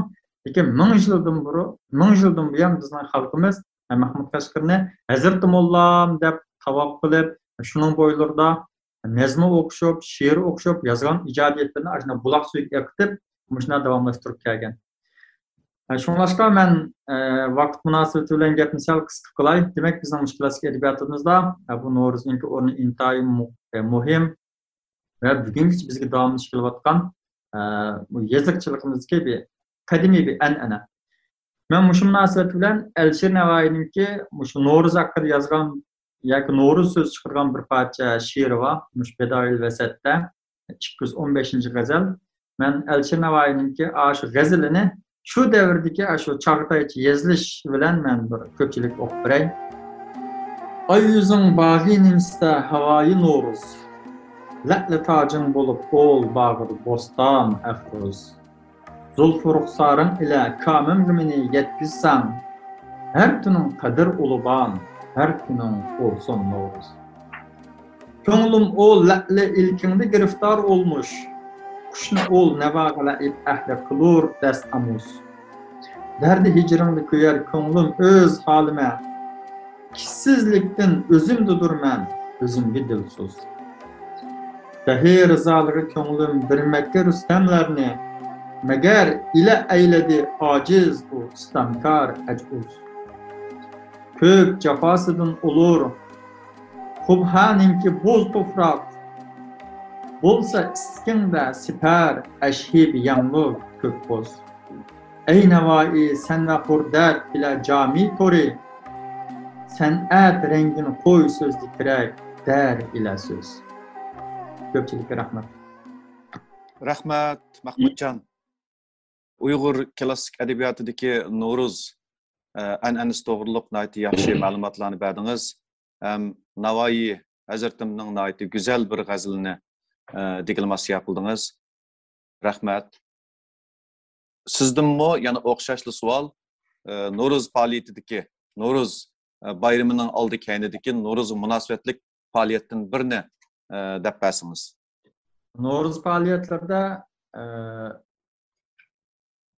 لېكىن مىڭ يىلدىن بۇرۇن، مىڭ يىلدىن بۇيان بىزنىڭ خەلقىمىز، ئە، مەھمۇد قەشقەرنى ھەزرىتى موللام دەپ تاۋاپ قىلىپ، شۇنىڭ بويلىرىدا نەزمە ئوقۇشۇپ، شېئىر ئوقۇشۇپ، يازغان ئىجادىيەتلىرىنى ئاشۇنداق بۇلاق سۈيىگە ئېقىتىپ، مۇشۇنداق داۋاملاشتۇرۇپ كەلگەن. ئە، شۇڭلاشقا مەن، ئە، ۋاقىت مۇناسىۋىتى بىلەن گەپنى سەل قىسقا قىلاي. دېمەك، بىزنىڭ مۇشۇ كلاسسىك ئەدەبىياتىمىزدا، ئە، بۇ نورۇزنىڭكى ئورنى ئىنتايىن مۇ-، ئە، مۇھىم ۋە بۈگۈنگىچە بىزگە داۋاملىشىپ كېلىۋاتقان، ئە، بۇ يېزىقچىلىقىمىزدىكى بىر قەدىمىي بىر ئەنئەنە. مەن مۇشۇ مۇناسىۋەت بىلەن ئەلىشىر نەۋائىينىڭكى مۇشۇ نورۇز ھەققىدە يازغان ياكى نورۇز سۆزى چىقىرغان بىر پارچە شېئىرى بار. مۇشۇ بىدايىل ۋەسەتتە، ئىككى يۈز ئون بەشىنچى غەزەل. مەن ئەلىشىر نەۋائىينىڭكى ئاشۇ غەزىلىنى شۇ دەۋردىكى ئاشۇ چاغاتايچە يېزىلىش بىلەن مەن بىر كۆپچىلىككە ئوقۇپ بېرەي. ئاي يۈزۈڭ باغى نېمىستە ھاۋايى نورۇز، لەئلى تاجىڭ بولۇپ ئول باغىدا بوستان ئەفرۇز. زۇلپى رۇخسارىڭ ئىلە كامىم غېمىنى يەتكۈزسەڭ، ھەر تۈنۈڭ قەدىر ئۇلۇبان، ھەر كۈنۈڭ ئولسۇن نورۇز. كۆڭلۈم ئول لەئلى ئىلكىڭدە گىرىفتار ئولمۇش، قۇشنى ئول نەۋاغا لەئىپ ئەھلى قىلۇر دەس ئامۇز. دەردى ھىجرىڭدا كۆيەر كۆڭلۈم ئۆز ھالىمە، كىشىسىزلىكتىن ئۆزۈمدىدۇر مەن، ئۆزۈمگە دىلسىز. بەھى رىزالىقى كۆڭلۈم بېرمەككە رۇستەملەرنى، مەگەر ئىلە ئەيلىدى ئاجىز بۇ سىتەمكار ئەجۇز. كۆپ جاپاسىدىن ئۇلۇر قۇبھانىڭكى بوز توپراق، بولسا ئىسكىڭدە سىپەر ئەشھىب يەڭلۇر كۆك بوز. ئەي نەۋائى، سەن ۋە خۇردەت ئىلە جامى تورى، سەنئەت رەڭگىنى قوي سۆزدە كېرەك، دەر ئىلە سۆز. كۆپچىلىككە رەھمەت. رەھمەت، مەھمۇتجان. ئۇيغۇر كلاسسىك ئەدەبىياتىدىكى نورۇز، ئە، ئەنئەنىسى توغرۇلۇق ناھايىتى ياخشى مەلۇماتلارنى بەردىڭىز. ھەم ناۋايى ھەزرىتىمنىڭ ناھايىتى گۈزەل بىر غەزىلىنى، ئە، دېكلاماتسىيە قىلدىڭىز. رەھمەت. سىزدىنمۇ يەنە ئوخشاشلا سوئال، ئە، نورۇز پائالىيىتىدىكى، نورۇز، ئە، بايرىمىنىڭ ئالدى كەينىدىكى نورۇزغا مۇناسىۋەتلىك پائالىيەتتىن بىرنى، ئە، دەپ بەرسىڭىز. نورۇز پائالىيەتلىرىدە، ئە،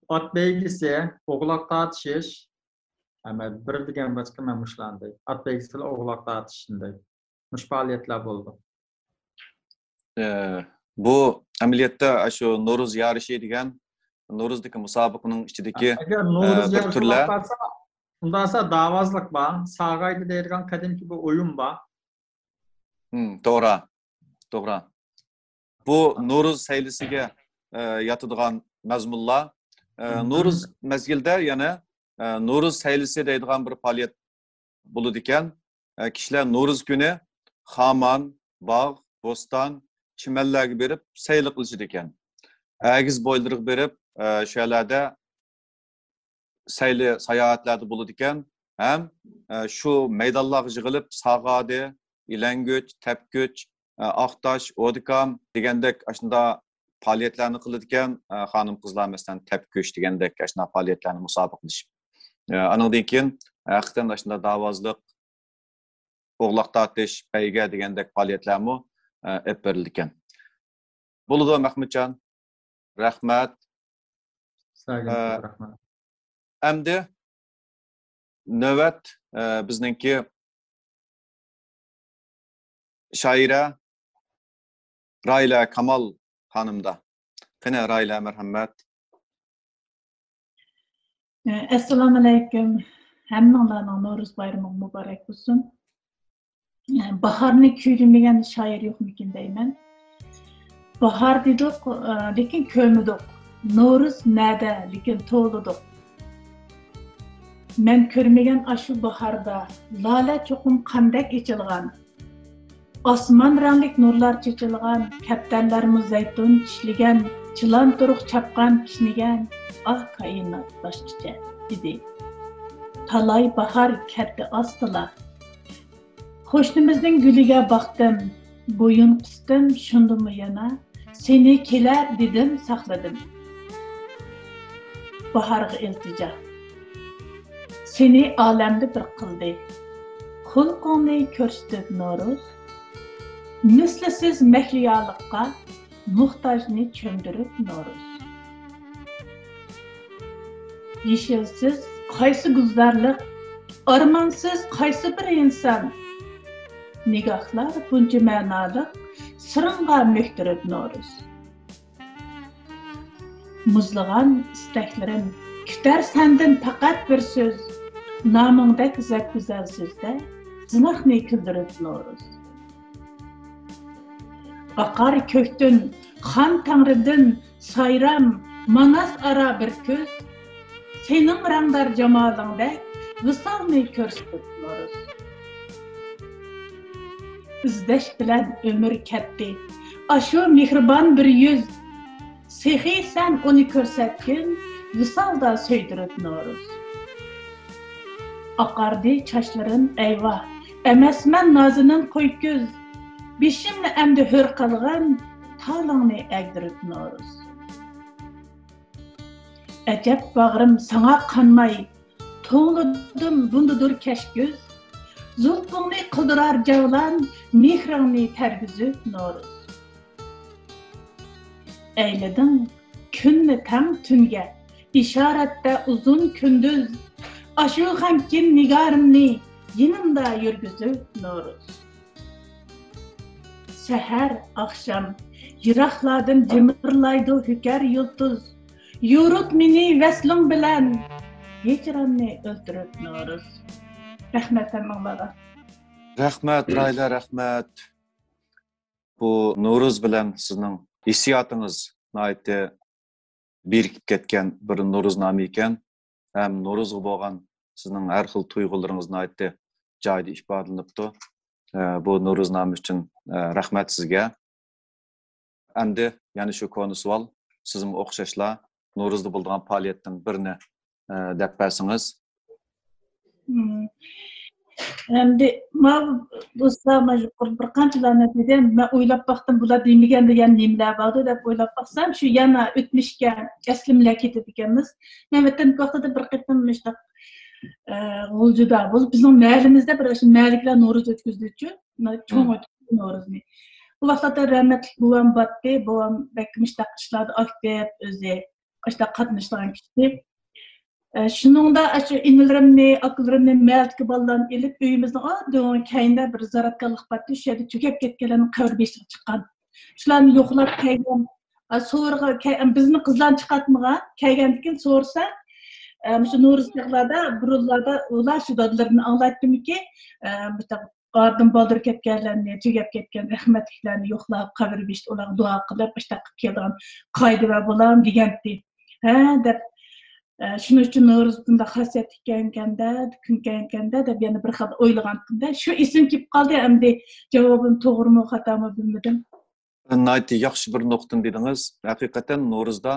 ئات بەيگىسى، ئوغلاق تارتىشىش، ئەمما بىر دېگەن باشقا مەن مۇشۇلارنى دەي. ئات بەيگىسى بىلەن ئوغلاق تارتىشىشنى دەي. مۇشۇ پائالىيەتلەر بولىدۇ. ئە، بۇ ئەمەلىيەتتە شۇ نورۇز يارىشى دېگەن، نورۇزدىكى مۇسابىقىنىڭ ئىچىدىكى، ئەگەر نورۇز ئە، بىر يارىشى تۈرلەر. بولۇپ قالسا، ئۇنداق دەۋازلىق بار. ساغايدى دەيدىغان قەدىمكى بىر ئويۇن بار. ھىم، توغرا. توغرا. بۇ نورۇز سەيلىسىگە، ئە، ياتىدىغان مەزمۇنلار. ئە، مم. نورۇز مەزگىلدە يەنە، ئە، نورۇز سەيلىسى دەيدىغان بىر پائالىيەت بولىدىكەن. ئە، كىشىلەر نورۇز كۈنى خامان، باغ، بوستان، چىمەنلەرگە بېرىپ سەيلە قىلىشىدىكەن. ئەگىز بويلىرىغا بېرىپ، ئە، شۇ يەرلەردە سەيلە ساياھەتلەردە بولىدىكەن، ھەم، ئە، شۇ مەيدانلارغا يىغىلىپ، ساغادى، ئىلەڭگۈچ، تەپكۈچ، ئە، ئاقتاش، ئودىكام دېگەندەك ئاشۇنداق پائالىيەتلەرنى قىلىدىكەن. ئە، خانىم-قىزلار، مەسىلەن، تەپكۈچ دېگەندەك ئاشۇنداق پائالىيەتلەرنى مۇسابىقىلىشىپ. ئە، ئانىڭدىن كېيىن، ھەقىقەتەن ئاشۇنداق داۋازلىق، ئوغلاق تارتىش، بەيگە دېگەندەك پائالىيەتلەرمۇ، ئە، ئېلىپ بېرىلىدىكەن. بولىدۇ، مەخمۇتجان. رەھمەت. سىزگە ئە، رەھمەت. ئەمدى نۆۋەت، ئە، بىزنىڭكى شائىرە راھىلە كامال خانىمدا. قېنى، راھىلە، مەرھەمەت. ئەسسالامۇئەلەيكۇم. ھەممىڭلارنىڭ نورۇز بايرىمىغا مۇبارەك بولسۇن. باھارنى كۈيلىمىگەن شائىر يوقمىكىن دەيمەن. باھار دېدۇق، لېكىن كۆرمىدۇق. نورۇز نەدە، لېكىن توۋلىدۇق. مەن كۆرمىگەن ئاشۇ باھاردا لالە چوقۇم قاندەك ئېچىلغان. ئاسمان رەڭلىك نۇرلار چېچىلغان، كەپتەرلەرمۇ زەيتۇن چىشلىگەن، چىلان تۇرۇق چاپقان كىشنىگەن، ئاھ، كائىنات باشقىچە ئىدى. تالاي باھار كەتتى ئاستىلا. قوشنىمىزنىڭ گۈلىگە باقتىم، بويۇن قىستىم، شۇندىمۇ يەنە سېنى كېلەر دېدىم، ساقلىدىم. باھارغا ئىلتىجا. سېنى ئالەمدە بىر قىلدى. خۇلقۇڭنى كۆرسىتىپ نورۇز. مىسلىسىز مەھلىيالىققا موھتاجنى چۆمدۈرۈپ نورۇز. يېشىلسىز قايسى گۈلزارلىق، ئارمانسىز قايسى بىر ئىنسان. نىگاھلار بۇنچە مەنالىق، سىرىڭغا مۆكتۈرۈپ نورۇز. مۇزلىغان ئىستەكلىرىم، كۈتەر سەندىن پەقەت بىر سۆز. نامىڭدەك زەپ گۈزەل سۆزدە، زىناقنى كۈلدۈرۈپ نورۇز. ئاقار كۆكتىن خان تەڭرىدىن سايرام، ماناس ئارا بىر كۈز. سېنىڭ رەڭدار جامالىڭدەك، ۋىسالنى كۆرسىتىپ نورۇز. ئىزدەش بىلەن ئۆمۈر كەتتى، ئاشۇ مېھرىبان بىر يۈز. سېخىي سەن ئۇنى كۆرسەتكىن، ۋىسالدا سۆيدۈرۈپ نورۇز. ئاقاردى چاچلىرىم ئەيۋاھ، ئەمەسمەن نازىنىن قوي كۈز. بېشىمنى ئەمدى ھۆر قىلغىن، تالىڭنى ئەگدۈرۈپ نورۇز. ئەجەب باغرىم ساڭا قانماي، توڭلىدىم بۇندىدۇر كەچكۈز. زۇلپۇڭنى قىلدۇرار جەۋلان، مېھرىڭنى تەرگۈزۈپ نورۇز. ئەيلىدىڭ كۈننى تەڭ تۈنگە، ئىشارەتتە ئۇزۇن كۈندۈز. ئاشۇ غەمكىن نىگارىمنى يېنىمدا يۈرگۈزۈپ نورۇز. سەھەر، ئاخشام، يىراقلاردىن جىمىرلايدۇ ھۆكەر يۇلتۇز. يورۇت مېنى ۋەسلىڭ بىلەن، ھىجراننى ئۆلتۈرۈپ نورۇز. رەھمەت ھەممىڭلارغا. رەھمەت، راھىلە، رەھمەت. بۇ نورۇز بىلەن سىزنىڭ ھېسسىياتىڭىز ناھايىتى بىرىكىپ كەتكەن بىر نورۇزنامە ئىكەن. ھەم نورۇزغا بولغان سىزنىڭ ھەر خىل تۇيغۇلىرىڭىز ناھايىتى جايىدا ئىپادىلىنىپتۇ. ئە، بۇ نورۇزنامە ئۈچۈن، ئە، رەھمەت سىزگە. ئەمدى يەنە شۇ كونا سوئال، سىزمۇ ئوخشاشلا نورۇزدا بولىدىغان پائالىيەتتىن بىرنى، ئە، دەپ بەرسىڭىز. مم. ئەمدى ماۋۇ دوستلار، مانا يۇقىرىدا بىر قانچىلارنى دېدى. مەن ئويلاپ باقتىم، بۇلار دېمىگەندە يەنە نېمىلەر باردۇ دەپ ئويلاپ باقسام، شۇ يەنە ئۆتمۈشكە ئەسلىمىلەر كېتىدىكەنمىز. مەن ۋەتەندىكى ۋاقتىدا بىر قېتىم مۇشۇنداق، ئە، غۇلجىدا بولۇپ، بىزنىڭ مەھەللىمىزدە بىر ئاشۇ مەھەللىكىلەر نورۇز ئۆتكۈزدىچۇ، چوڭ مم. ئۆتكۈزدى نورۇزنى. ئۇ ۋاقىتلاردا رەھمەتلىك بوۋام بارتتى، بوۋام بەك مۇشۇنداق ئىشلاردا ئاكتىپ ئۆزى. ئاشۇنداق قاتنىشىدىغان كىشى. ئە، شۇنىڭدا ئاشۇ ئىنىلىرىمنى، ئاكىلىرىمنى، مەھەللىدىكى بالىلارنى ئېلىپ، ئۆيىمىزنىڭ ئاددىي كەينىدە بىر زاراتكانلىق بارتتى، شۇ يەردە تۈگەپ كەتكەنلەرنىڭ قەبرە بېشىغا چىققان. شۇلارنى يوقلاپ كەلگەن، ئە، سورىغا-، كە-، بىزنى قىزلارنى چىقارتمىغان، كەلگەندىن كېيىن سورىسا، ئە، مۇشۇ نورۇز چاغلاردا، بۇرۇنلاردا ئۇلار شۇ دادىلىرىنى ئاڭلايتتىمىكى، ئە، مۇشۇنداق ئارىدىن بالدۇر كەتكەنلەرنى، تۈگەپ كەتكەن رەھمەتلىكلەرنى يوقلاپ، قەبرە بېشىدا ئۇلارغا دۇئا قىلىپ، ئاشۇنداق قىلىپ كېلىدىغان قائىدە بار بولام دېگەنتى. ھە، دەپ، ئە، شۇنىڭ ئۈچۈن نورۇز بۇنداق خاسىيەتلىك كەلگەندە، كۈن كەلگەندە دەپ يەنە بىر خىل ئويلىغانتىم-دە، شۇ ئېسىمگە كېلىپ قالدى، ئەمدى جاۋابىم توغرىمۇ، خاتامۇ بىلمىدىم. ناھايىتى ياخشى بىر نۇقتىنى دېدىڭىز. ھەقىقەتەن نورۇزدا،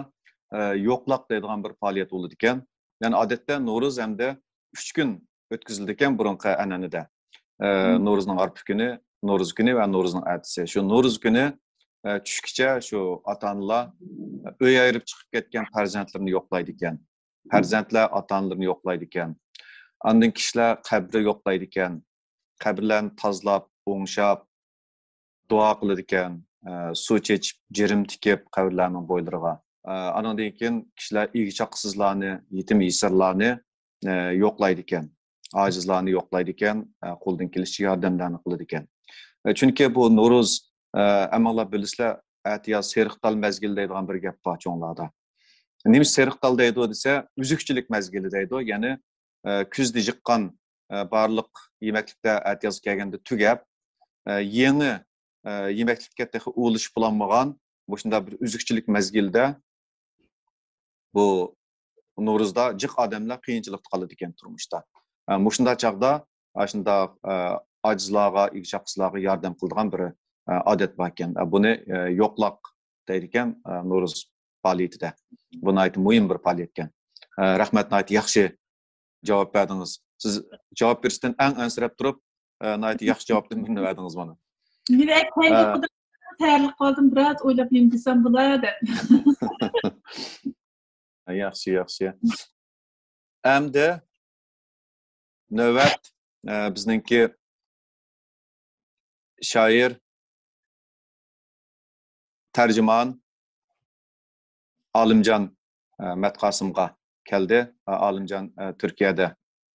ئە، يوقلاق دەيدىغان بىر پائالىيەت بولىدىكەن. يەنى ئادەتتە نورۇز ھەمدە ئۈچ كۈن ئۆتكۈزۈلىدىكەن بۇرۇنقى ئەنئەنىدە. ئە، نورۇزنىڭ ھارپا كۈنى، نورۇز كۈنى ۋە نورۇزنىڭ ئەتىسى. شۇ نورۇز كۈنى، ئە، چۈشكىچە شۇ ئاتا-ئانىلار ئۆي ئايرىپ چىقىپ كەتكەن پەرزەنتلىرىنى يوقلايدىكەن. پەرزەنتلەر ئاتا-ئانىلىرىنى يوقلايدىكەن. ئاندىن كىشىلەر قەبرە يوقلايدىكەن. قەبرىلەرنى تازىلاپ، ئوڭشاپ، دۇئا قىلىدىكەن، ئە، سۇ چېچىپ، جىرىم تىكىپ قەبرىلەرنىڭ بويلىرىغا. ئە، ئانىڭدىن كېيىن كىشىلەر ئىگە-چاقىسىزلارنى، يېتىم-يېسىرلارنى، ئە، يوقلايدىكەن. ئاجىزلارنى يوقلايدىكەن، ئە، قولىدىن كېلىشىچە ياردەملەرنى قىلىدىكەن. ئە، چۈنكى بۇ نورۇز، ئە، ھەممىڭلار بىلىسىلەر، ئەتىياز سېرىق تال مەزگىلى دەيدىغان بىر گەپ بار چوڭلاردا. نېمىشقا سېرىق تال دەيدۇ دېسە، ئۈزۈكچىلىك مەزگىلى دەيدۇ. يەنى، ئە، كۈزدە يىغقان، ئە، بارلىق يېمەكلىكلەر ئەتىيازغا كەلگەندە تۈگەپ، ئە، يېڭى، ئە، يېمەكلىككە تېخى ئۇلىشىپ بولالمىغان مۇشۇنداق بىر ئۈزۈكچىلىك مەزگىلدە بۇ نورۇزدا جىق ئادەملەر قىيىنچىلىقتا قالىدىكەن تۇرمۇشتا. ئە، مۇشۇنداق چاغدا ئاشۇنداق، ئە، ئاجىزلارغا، ئىگە-چاقىسىلارغا ياردەم قىلىدىغان بىر، ئە، ئادەت باركەن. ئە، بۇنى، ئە، يوقلاق دەيدىكەن، ئە، نورۇز پائالىيىتىدە. بۇ ناھايىتى مۇھىم بىر پائالىيەتكەن. ئە، رەھمەت، ناھايىتى ياخشى جاۋاب بەردىڭىز. سىز جاۋاب بېرىشتىن ئەڭ ئەنسىرەپ تۇرۇپ، ئە، ناھايىتى ياخشى جاۋابتىن بىرنى بەردىڭىز مانا. مېنى ئەكەيدى ئە، خۇدا تەرلىك قالدىم، بىراز ئويلاپ نېمە دېسەم بولا دەپ. ياخشى، ياخشى. ئەمدى نۆۋەت، ئە، بىزنىڭكى شائىر، تەرجىمان ئالىمجان، ئە، مەتقاسىمغا كەلدى. ئە، ئالىمجان، ئە، تۈركىيەدە،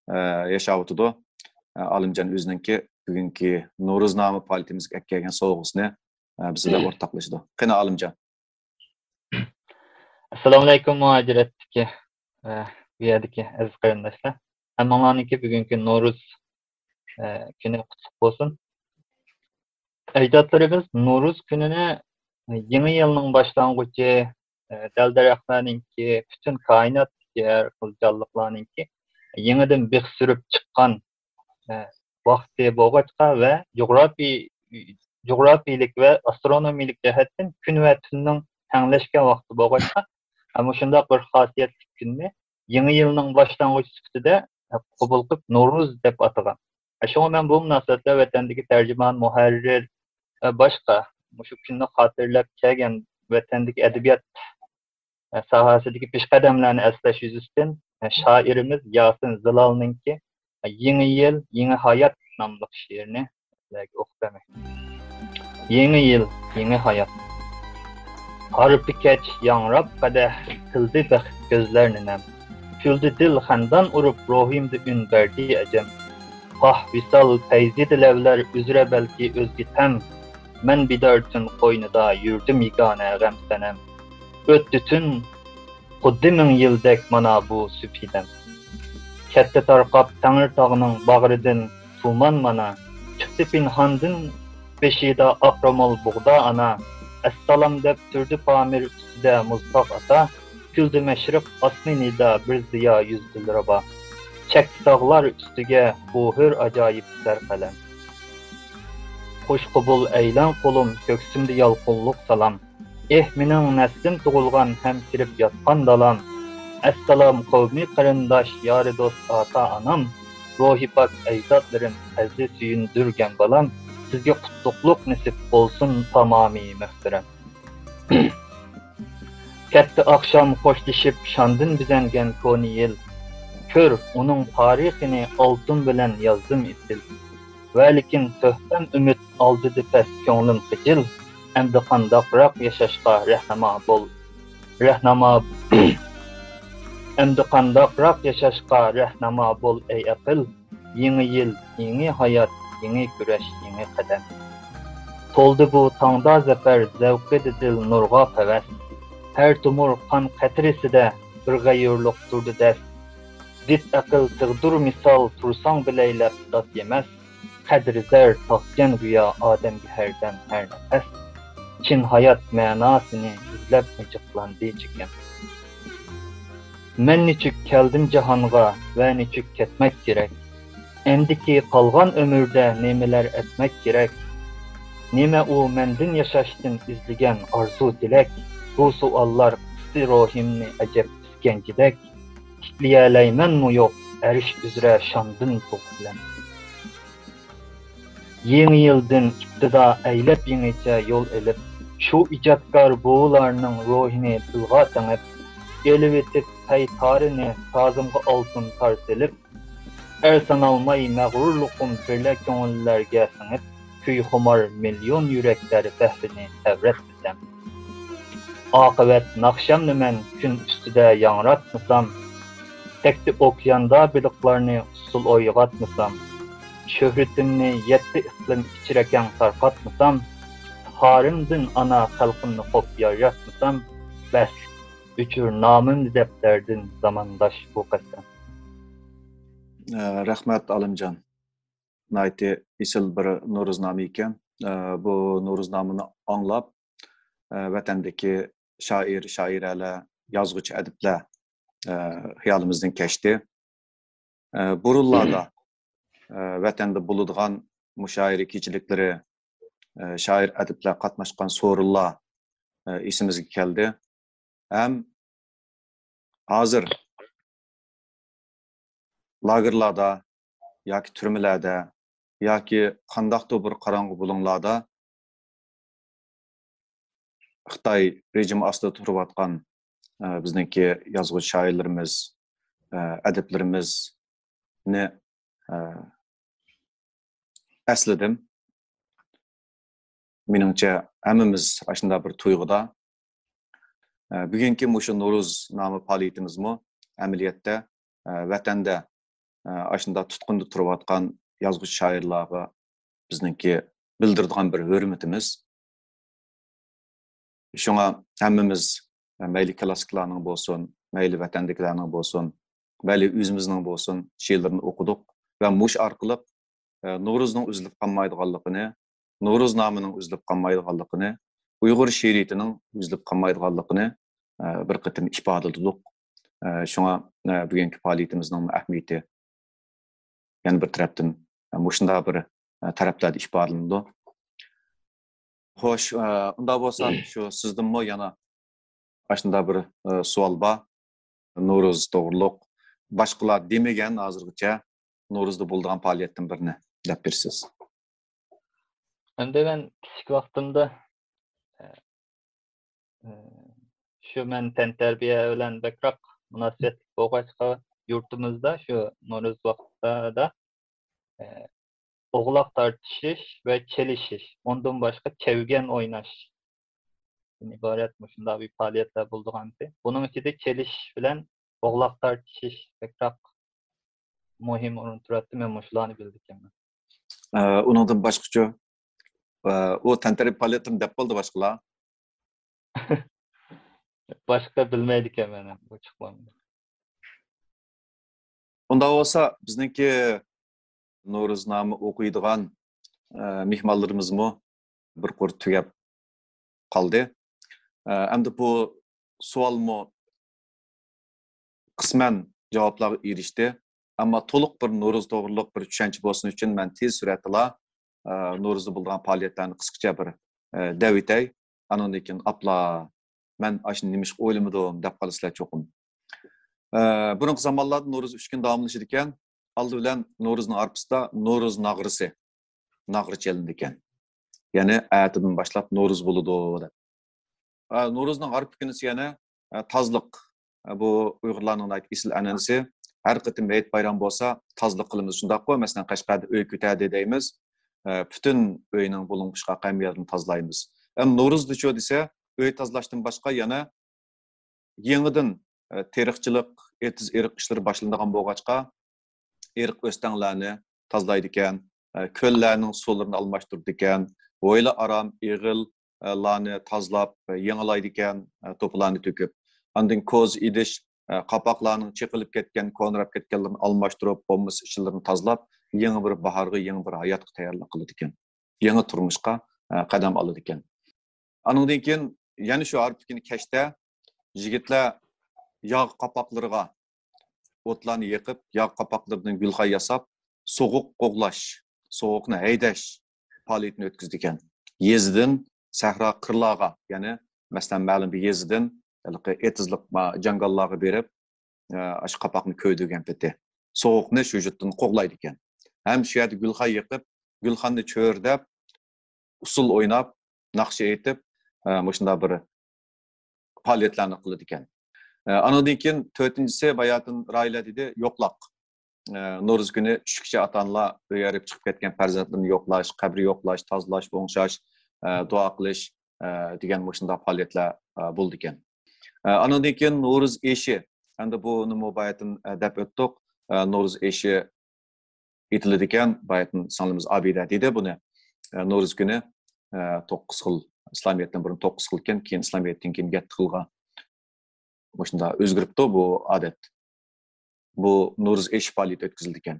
ئە، ياشاۋاتىدۇ. ئە، ئالىمجان ئۆزىنىڭكى بۈگۈنكى نورۇزنامە پائالىيىتىمىزگە ئەكەلگەن سوۋغىسىنى، ئە، بىز بىلەن ئورتاقلىشىدۇ. قېنى، ئالىمجان. ئەسسالامۇئەلەيكۇم، مۇھاجىرەتتىكى، ئە، بۇ يەردىكى ئەزىز قېرىنداشلار. ھەممىڭلارنىڭكى بۈگۈنكى نورۇز، ئە، كۈنى قۇتلۇق بولسۇن. ئەجدادلىرىمىز نورۇز كۈنىنى يېڭى يىلنىڭ باشلانغۇچى، ئە، دەل-دەرەخلەرنىڭكى، پۈتۈن كائىناتتىكى ھەر خىل جانلىقلارنىڭكى يېڭىدىن بىخ سۈرۈپ چىققان، ئە، ۋاقتى بولغاچقا ۋە جۇغراپىي-، جۇغراپىيىلىك ۋە ئاسترونومىيىلىك جەھەتتىن كۈن ۋە تۈننىڭ تەڭلەشكەن ۋاقتى بولغاچقا، ئە، مۇشۇنداق بىر خاسىيەتلىك كۈننى يېڭى يىلنىڭ باشلانغۇچى سۈپىتىدە قوبۇل قىلىپ، نورۇز دەپ ئاتىغان. شۇڭا مەن بۇ مۇناسىۋەت بىلەن ۋەتەندىكى تەرجىمان، مۇھەررىر ۋە باشقا مۇشۇ كۈننى خاتىرىلەپ كەلگەن ۋەتەندىكى ئەدەبىيات ساھەسىدىكى پېشقەدەملەرنى ئەسلەش يۈزىسىدىن شائىرىمىز ياسىن زىلالنىڭكى يېڭى يىل، يېڭى ھايات ناملىق شېئىرىنى سىلەرگە ئوقۇپ بەرمەكچى. يېڭى يىل، يېڭى ھايات. ھارپا كەچ ياڭراپ قەدەھ، قىلدى بەخت كۆزلەرنى نەم. كۈلدى دىل خەندان ئۇرۇپ، روھىمدا ئۈن بەردى ئەجەم. پاھ، ۋىسال پەيزىدە لەۋلەر ئۈزرە بەلكى ئۆزگە تەم. مەن بىدار تۈن قوينىدا يۈردۈم يېگانە غەم سەنەم. ئۆتتى تۈن، خۇددى مىڭ يىلدەك مانا بۇ سۈبھىدەم. كەتتى تارقاپ تەڭرىتاغنىڭ باغرىدىن تۇمان مانا. چىقتى پىنھاندىن بېشىدا ئاق رامال بۇغدا ئانا. ئەسسالام دەپ تۇردى پامىر ئۈستىدە مۇزتاغ ئاتا. كۈلدى مەشرىق ئاسمىنىدا بىر زىيا يۈز دىلرەبا. چەكتى تاغلار ئۈستىگە بۇ ھۆر ئاجايىپ سەرقەلەم. خوش قوبۇل ئەيلەن قۇلۇم، كۆكسۈمدە يالقۇنلۇق سالام. ئېھ، مېنىڭ نەسلىم تۇغۇلغان ھەم كىرىپ ياتقان دالام! ئەسسالام، قەۋمى قېرىنداش، يارى دوست، ئاتا-ئانام! روھى پاك ئەجدادلىرىم، پەزلى سۆيۈندۈرگەن بالام! سىزگە قۇتلۇقلۇق نېسىپ بولسۇن تامامى مۆھتەرەم! كەتتى ئاخشام خوشلىشىپ شاندىن بېزەنگەن كونا يىل. كۆر، ئۇنىڭ تارىخىنى ئالتۇن بىلەن يازدىم ئېسىل. ۋەلىكىن تۆھپەم ئۈمىد ئالدىدا پەس، كۆڭلۈم خىجىل. ئەمدى قانداقراق ياشاشقا رەھناما بول، رەھناما. ئەمدى قانداقراق ياشاشقا رەھناما بول، ئەي ئەقىل. يېڭى يىل، يېڭى ھايات، يېڭى كۈرەش، يېڭى قەدەم. تولدى بۇ تاڭدا زەپەر، زەۋقىدە دىل نۇرغا پەۋەس. ھەر تومۇر قان قەترىسىدە بىر غەيۇرلۇق تۇردى دەس. دىت ئەقىل تىغدۇر مىسال، تۇرساڭ بىلەيلەپ دات يېمەس. قەدرى زەر تاغكەن گويا ئادەمگە ھەردەم ھەر نەپەس. چىن ھايات مەناسىنى ئىزلەپ ئىجىقلاندى چېكەم. مەن نېچۈك كەلدىم جاھانغا ۋە نېچۈك كەتمەك كېرەك؟ ئەمدىكى قالغان ئۆمۈردە نېمىلەر ئەتمەك كېرەك؟ نېمە ئۇ مەندىن ياشاشتىن ئىزلىگەن ئارزۇ تىلەك؟ بۇ سوئاللار قىستى روھىمنى ئەجەب ئىسكەنجىدەك. تىكلىيەلەيمەنمۇ يوق، ئەرش ئۈزرە شاندىن تۇغ بىلەن. يېڭى يىلدىن ئىپتىدا ئەيلەپ يېڭىچە يول ئېلىپ، شۇ ئىجادكار بوۋىلارنىڭ روھىنى دىلغا تېڭىپ، ئېلىۋېتىپ پەي تارىنى سازىمغا ئالتۇن تار سېلىپ، ئەرسانالماي مەغرۇرلۇقۇم بىرلە كۆڭۈللەرگە سىڭىپ، كۈيخۇمار مىليون يۈرەكلەر بەھرىنى تەۋرەتمىسەم. ئاقىۋەت ناخشامنى مەن كۈن ئۈستىدە ياڭراتمىسام، تەكتى ئوكياندا بېلىقلارنى ئۇسسۇل ئويغاتمىسام، شۆھرىتىمنى يەتتە ئىقلىم ئىچرە كەڭ تارقاتمىسام، ئىپتىخارىمدىن ئانا خەلقىمنى خوپ ياراتمىسام، بەس، ئۆچۈر نامىمنى دەپتەردىن زامانداش بۇ قەسەم. ئە، رەھمەت، ئالىمجان. ناھايىتى ئېسىل بىر نورۇزنامە ئىكەن. ئە، بۇ نورۇزنامىنى ئاڭلاپ، ئە، ۋەتەندىكى شائىر، شائىرەلەر، يازغۇچى، ئەدىبلەر، ئە، خىيالىمىزدىن كەچتى. ئە، بۇرۇنلاردا، ئە، ۋەتەندە بولىدىغان مۇشائىرە كېچىلىكلىرى، ئە، شائىر، ئەدىبلەر قاتناشقان سورۇنلار، ئە، ئېسىمىزگە كەلدى. ھەم ھازىر لاگېرلاردا ياكى تۈرمىلەردە ياكى قانداقتۇر بىر قاراڭغۇ بۇلۇڭلاردا خىتاي رېجىمى ئاستىدا تۇرۇۋاتقان، ئە، بىزنىڭكى يازغۇچى شائىرلىرىمىز، ئە، ئەدىبلىرىمىزنى، ئە، ئەسلىدىم. مېنىڭچە، ھەممىمىز ئاشۇنداق بىر تۇيغۇدا. ئە، بۈگۈنكى مۇشۇ نورۇزنامە پائالىيىتىمىزمۇ ئەمەلىيەتتە، ئە، ۋەتەندە، ئە، ئاشۇنداق تۇتقۇندا تۇرۇۋاتقان يازغۇچى شائىرلارغا بىزنىڭكى بىلدۈرىدىغان بىر ھۆرمىتىمىز. شۇڭا ھەممىمىز، مەيلى كلاسسىكلارنىڭ بولسۇن، مەيلى ۋەتەندىكىلەرنىڭ بولسۇن، مەيلى ئۆزىمىزنىڭ بولسۇن، شېئىرلىرىنى ئوقۇدۇق ۋە مۇشۇ ئارقىلىق، ئە، نورۇزنىڭ ئۈزۈلۈپ قالمايدىغانلىقىنى، نورۇزنامىنىڭ ئۈزۈلۈپ قالمايدىغانلىقىنى، ئۇيغۇر شېئىرىيىتىنىڭ ئۈزۈلۈپ قالمايدىغانلىقىنى، ئە، بىر قېتىم ئىپادىلىدۇق. ئە، شۇڭا، ئە، بۈگۈنكى پائالىيىتىمىزنىڭ ئەھمىيىتى يەنە بىر تەرەپتىن، ئە، مۇشۇنداق بىر، ئە، تەرەپلەردە ئىپادىلىنىدۇ. خوش، ئە، ئۇنداق بولسا، شۇ سىزدىنمۇ يەنە ئاشۇنداق بىر، ئە، سوئال بار. نورۇز توغرۇلۇق باشقىلار دېمىگەن ھازىرغىچە نورۇزدا بولىدىغان پائالىيەتتىن بىرنى دەپ بېرىسىز. ئەمدى مەن كىچىك ۋاقتىمدا، ئە، ئە، شۇ مەن تەنتەربىيە بىلەن بەكرەك مۇناسىۋەتلىك بولغاچقا، يۇرتىمىزدا شۇ نورۇز ۋاقتىدا، ئە، ئوغلاق تارتىشىش ۋە چېلىشىش، ئۇندىن باشقا چەۋگەن ئويناش ئىبارەت مۇشۇنداق بىر پائالىيەتلەر بولىدىغانتى. بۇنىڭ ئىچىدە چېلىشىش بىلەن ئوغلاق تارتىشىش بەكرەك مۇھىم ئورۇن تۇراتتى، مەن مۇشۇلارنى بىلىدىكەنمەن. ئە، ئۇنىڭدىن باشقىچۇ، ئە، ئۇ تەنتەربىيە پائالىيەتلىرىنى دەپ بولدى باشقىلار. باشقا بىلمەيدىكەنمەن، ئوچۇقلامدۇ. ئۇنداق بولسا، بىزنىڭكى نورۇزنامە ئوقۇيدىغان، ئە، مېھمانلىرىمىزمۇ بىر قۇر تۈگەپ قالدى. ئە، ئەمدى بۇ سوئالمۇ قىسمەن جاۋابلارغا ئېرىشتى. ئەمما تولۇق بىر نورۇز توغرۇلۇق بىر چۈشەنچە بولسۇن ئۈچۈن مەن تېز سۈرئەتتىلا، ئە، نورۇزدا بولىدىغان پائالىيەتلەرنى قىسقىچە بىر، ئە، دەۋېتەي. ئانىڭدىن كېيىن ئاپلا، مەن ئاشۇنى نېمىشقا ئويلىمىدىم دەپ قالىسىلەر چوقۇم. ئە، بۇرۇنقى زامانلاردا نورۇز ئۈچ كۈن داۋاملىشىدىكەن. ئالدى بىلەن نورۇزنىڭ ھارپىسىدا نورۇز ناغرىسى، ناغرا چېلىنىدىكەن. يەنى ئەتىدىن باشلاپ نورۇز بولىدۇ دەپ. ئە، نورۇزنىڭ ھارپا كۈنىسى يەنە، ئە، تازىلىق. ئە، بۇ ئۇيغۇرلارنىڭ ناھايىتى ئېسىل ئەنئەنىسى. ھەر قېتىم ھېيت بايرام بولسا تازىلىق قىلىمىز. شۇنداققۇ؟ مەسىلەن، قەشقەردە ئۆي كۆتەردى دەيمىز. ئە، پۈتۈن ئۆينىڭ بۇلۇڭ-بۇشقاق ھەممە يەرنى تازىلايمىز. ئەمما نورۇزدىچۇ دېسە، ئۆي تازىلاشتىن باشقا يەنە يېڭىدىن، ئە، تېرىقچىلىق، ئېتىز-ئېرىق ئىشلىرى باشلىنىدىغان بولغاچقا، ئېرىق-ئۆستەڭلەرنى تازىلايدىكەن، ئە، كۆللەرنىڭ سۇلىرىنى ئالماشتۇرىدىكەن، ھويلا-ئارام، ئېغىل، ئە، لارنى تازىلاپ، ئە، يېڭىلايدىكەن، ئە، توپىلارنى تۆكۈپ. ئاندىن كوزا ئىدىش، ئە، قاپاقلارنىڭ چېقىلىپ كەتكەن، كونىراپ كەتكەنلىرىنى ئالماشتۇرۇپ، بولمىسا ئىچىلىرىنى تازىلاپ، يېڭى بىر باھارغا، يېڭى بىر ھاياتقا تەييارلىق قىلىدىكەن. يېڭى تۇرمۇشقا، ئە، قەدەم ئالىدىكەن. ئانىڭدىن كېيىن يەنە شۇ ھارپا كۈنى كەچتە يىگىتلەر ياغ قاپاقلىرىغا ئوتلارنى يېقىپ، ياغ قاپاقلىرىدىن گۈلخان ياساپ، سوغۇق قوغلاش، سوغۇقنى ھەيدەش پائالىيىتىنى ئۆتكۈزىدىكەن. يېزىدىن سەھرا قىرلارغا، يەنى، مەسىلەن، مەلۇم بىر يېزىدىن ھېلىقى ئېتىزلىق ما-، جاڭگاللارغا بېرىپ، ئە، ئاشۇ قاپاقنى كۆيدۈرگەن پېتى. سوغۇقنى شۇ يۇرتتىن قوغلايدىكەن. ھەم شۇ يەردە گۈلخان يېقىپ، گۈلخاننى چۆرىدەپ، ئۇسسۇل ئويناپ، ناخشا ئېيتىپ، ئە، مۇشۇنداق بىر پائالىيەتلەرنى قىلىدىكەن. ئە، ئانىڭدىن كېيىن تۆتىنچىسى، باياتىن راھىلە دېدى، يوقلاق. ئە، نورۇز كۈنى چۈشكىچە ئاتا-ئانىلار ئۆي ئايرىپ چىقىپ كەتكەن پەرزەنتلىرىنى يوقلاش، قەبرە يوقلاش، تازىلاش، ئوڭشاش، ئە، دۇئا قىلىش، ئە، دېگەن مۇشۇنداق پائالىيەتلەر، ئە، بولىدىكەن. ئە، ئانىڭدىن كېيىن نورۇز ئېشى. ئەمدى بۇنىمۇ باياتىن، ئە، دەپ ئۆتتۇق. ئە، نورۇز ئېشى ئېيتىلىدىكەن. باياتىن سىڭلىمىز ئابىدە دېدى بۇنى. ئە، نورۇز كۈنى، ئە، توققۇز خىل، ئىسلامىيەتتىن بۇرۇن توققۇز خىلكەن، كېيىن ئىسلامىيەتتىن كېيىن يەتتە خىلغا مۇشۇنداق ئۆزگىرىپتۇ بۇ ئادەت. بۇ نورۇز ئېشى پائالىيىتى ئۆتكۈزۈلىدىكەن.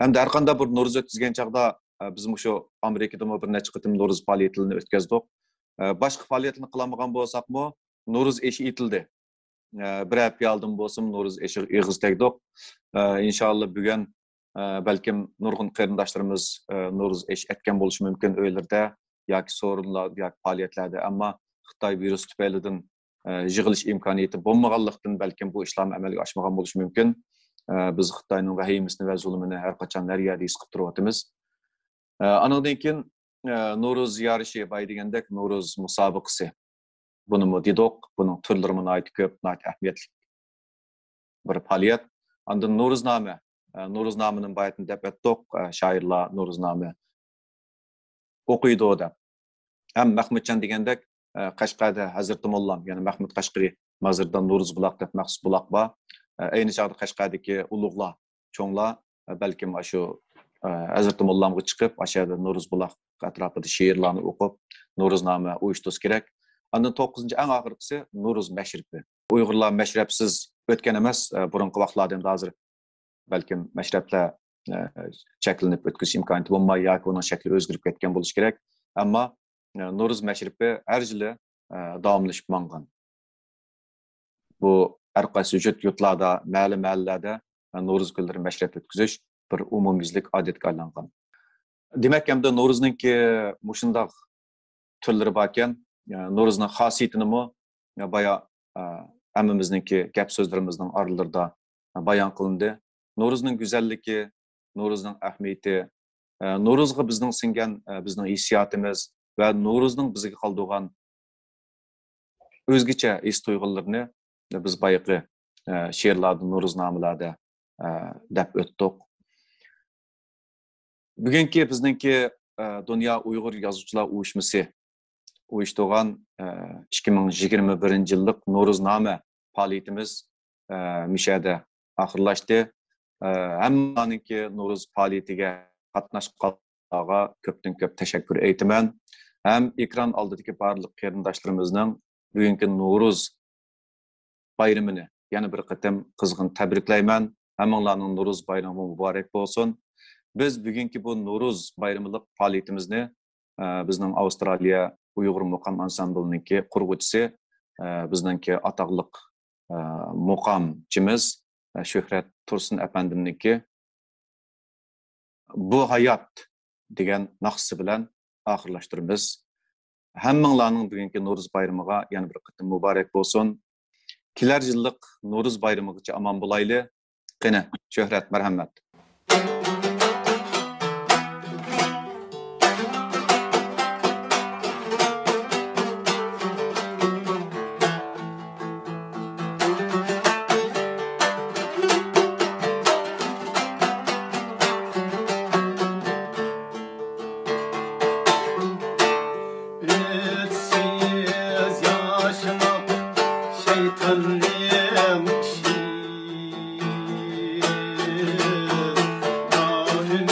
ھەمدە ھەر قانداق بىر نورۇز ئۆتكۈزگەن چاغدا، ئە، بىز مۇشۇ ئامېرىكىدىمۇ بىر نەچچە قېتىم نورۇز پائالىيىتىنى ئۆتكۈزدۇق. ئە، باشقا پائالىيەتنى قىلالمىغان بولساقمۇ، نورۇز ئېشى ئېيتىلدى. ئە، بىرەر پىيالىدىن بولسىمۇ نورۇز ئېشىغا ئېغىز تەگدۇق. ئە، ئىنشاللا بۈگۈن، ئە، بەلكىم نۇرغۇن قېرىنداشلىرىمىز، ئە، نورۇز ئېشى ئەتكەن بولۇشى مۇمكىن ئۆيلىرىدە ياكى سورۇنلاردا ياكى پائالىيەتلەردە، ئەمما خىتاي ۋىرۇسى تۈپەيلىدىن، ئە، يىغىلىش ئىمكانىيىتى بولمىغانلىقتىن بەلكىم بۇ ئىشلارمۇ ئەمەلگە ئاشمىغان بولۇشى مۇمكىن. ئە، بىز خىتاينىڭ ۋەھىمىسىنى ۋە زۇلۇمىنى ھەر قاچان ھەر يەردە ھېس قىلىپ تۇرۇۋاتىمىز. ئە، ئانىڭدىن كېيىن، ئە، نورۇز يارىشى، بايا دېگەندەك نورۇز مۇسابىقىسى. بۇنىمۇ دېدۇق، بۇنىڭ تۈرلىرىمۇ ناھايىتى كۆپ، ناھايىتى ئەھمىيەتلىك بىر پائالىيەت. ئاندىن نورۇزنامە، ئە، نورۇزنامىنى باياتىن دەپ ئۆتتۇق، ئە، شائىرلار نورۇزنامە ئوقۇيدۇ دەپ. ھەم مەخمۇتجان دېگەندەك، ئە، قەشقەردە ھەزرىتى موللام، يەنى مەخمۇت قەشقىرى مازىرىدا نورۇز بۇلاق دەپ مەخسۇس بۇلاق بار. ئە، ئەينى چاغدا قەشقەردىكى ئۇلۇغلار، چوڭلار، ئە، بەلكىم ئاشۇ، ئە، ھەزرىتى موللامغا چىقىپ، ئاشۇ يەردە نورۇز بۇلاق ئەتراپىدا شېئىرلارنى ئوقۇپ، نورۇزنامە ئۇيۇشتۇرسا كېرەك. ئاندىن توققۇزىنچى، ئەڭ ئاخىرقىسى نورۇز مەشرىپى. ئۇيغۇرلار مەشرەپسىز ئۆتكەن ئەمەس، ئە، بۇرۇنقى ۋاقىتلاردىن ھازىر بەلكىم مەشرەپلەر، ئە، چەكلىنىپ ئۆتكۈزۈش ئىمكانىيىتى بولماي ياكى ئۇنىڭ شەكلى ئۆزگىرىپ كەتكەن بولۇشى كېرەك. ئەمما، ئە، نورۇز مەشرىپى ھەر يىلى، ئە، داۋاملىشىپ ماڭغان. بۇ ھەر قايسى يۇرت-يۇرتلاردا، مەھەللە-مەھەللىلەردە، ئە، نورۇز كۈنلىرى مەشرەپ ئۆتكۈزۈش بىر ئومۇميۈزلۈك ئادەتكە ئايلانغان. دېمەك، ئەمدى نورۇزنىڭكى مۇشۇنداق تۈرلىرى باركەن. نورۇزنىڭ خاسىيىتىنىمۇ بايا، ئە، ھەممىمىزنىڭكى گەپ سۆزلىرىمىزنىڭ ئارىلىرىدا بايان قىلىندى. نورۇزنىڭ گۈزەللىكى، نورۇزنىڭ ئەھمىيىتى، ئە، نورۇزغا بىزنىڭ سىڭگەن، ئە، بىزنىڭ ھېسسىياتىمىز ۋە نورۇزنىڭ بىزگە قالدۇرغان ئۆزگىچە ھېس تۇيغۇلىرىنى بىز بايىقى، ئە، شېئىرلاردا، نورۇزنامىلەردە، ئە، دەپ ئۆتتۇق. بۈگۈنكى بىزنىڭكى، ئە، دۇنيا ئۇيغۇر يازغۇچىلار ئۇيۇشمىسى ئۇيۇشتۇرغان، ئە، ئىككى مىڭ يىگىرمە بىرىنچى يىللىق نورۇزنامە پائالىيىتىمىز، ئە، مۇشۇ يەردە ئاخىرلاشتى. ئە، ھەممىڭلارنىڭكى نورۇز پائالىيىتىگە قاتناشقانلارغا كۆپتىن كۆپ تەشەككۈر ئېيتىمەن. ھەم ئېكران ئالدىدىكى بارلىق قېرىنداشلىرىمىزنىڭ بۈگۈنكى نورۇز بايرىمىنى يەنە بىر قېتىم قىزغىن تەبرىكلەيمەن. ھەممىڭلارنىڭ نورۇز بايرىمى مۇبارەك بولسۇن. بىز بۈگۈنكى بۇ نورۇز بايرىملىق پائالىيىتىمىزنى، ئە، بىزنىڭ ئاۋسترالىيە ئۇيغۇر مۇقام ئانسامبلىنىڭكى قۇرغۇچىسى، ئە، بىزنىڭكى ئاتاقلىق، ئە، مۇقامچىمىز، ئە، شۆھرەت تۇرسۇن ئەپەندىمنىڭكى بۇ ھايات دېگەن ناخشىسى بىلەن ئاخىرلاشتۇرىمىز. ھەممىڭلارنىڭ بۈگۈنكى نورۇز بايرىمىغا يەنە بىر قېتىم مۇبارەك بولسۇن. كېلەر يىللىق نورۇز بايرىمىغىچە ئامان بولايلى. قېنى، شۆھرەت، مەرھەمەت. ئۈمىدسىز ياشىماق شەيتاننىڭ ئىشى. نائۈمىد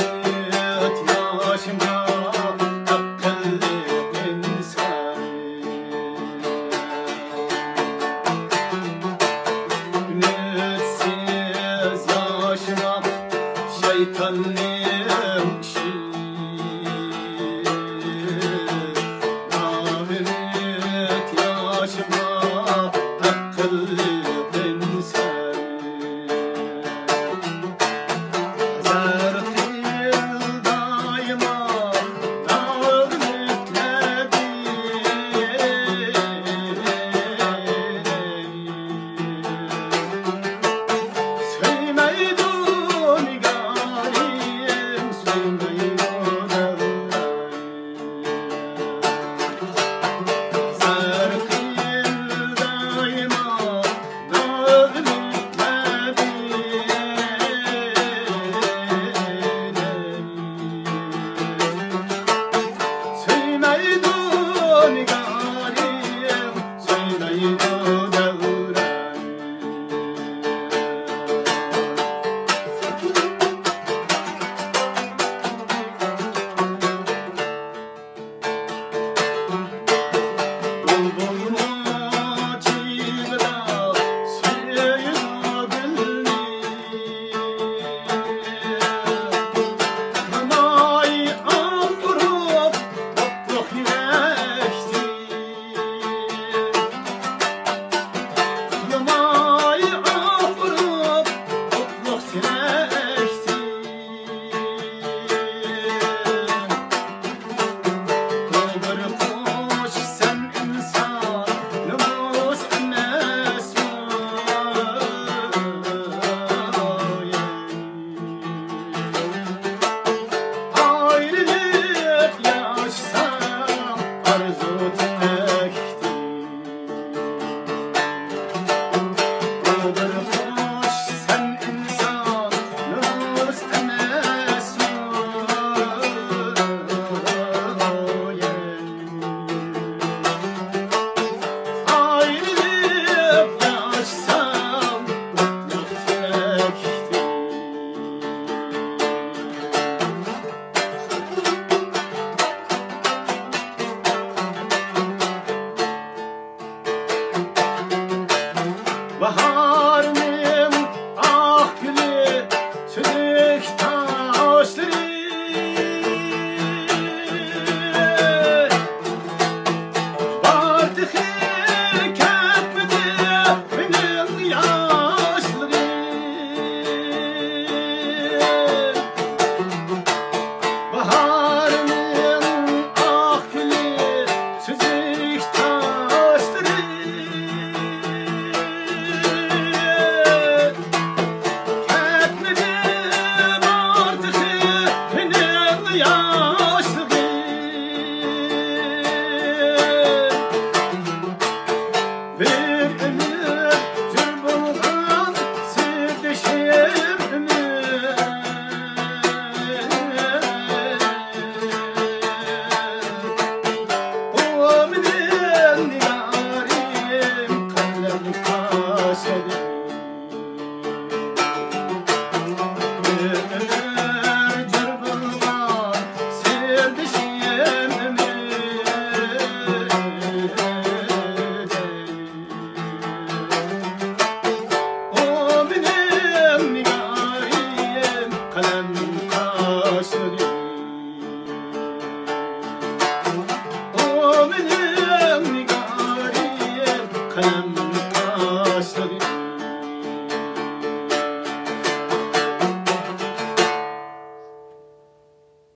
ياشىماق ئەقىللىق ئىنسان. ئۈمىدسىز ياشىماق شەيتاننىڭ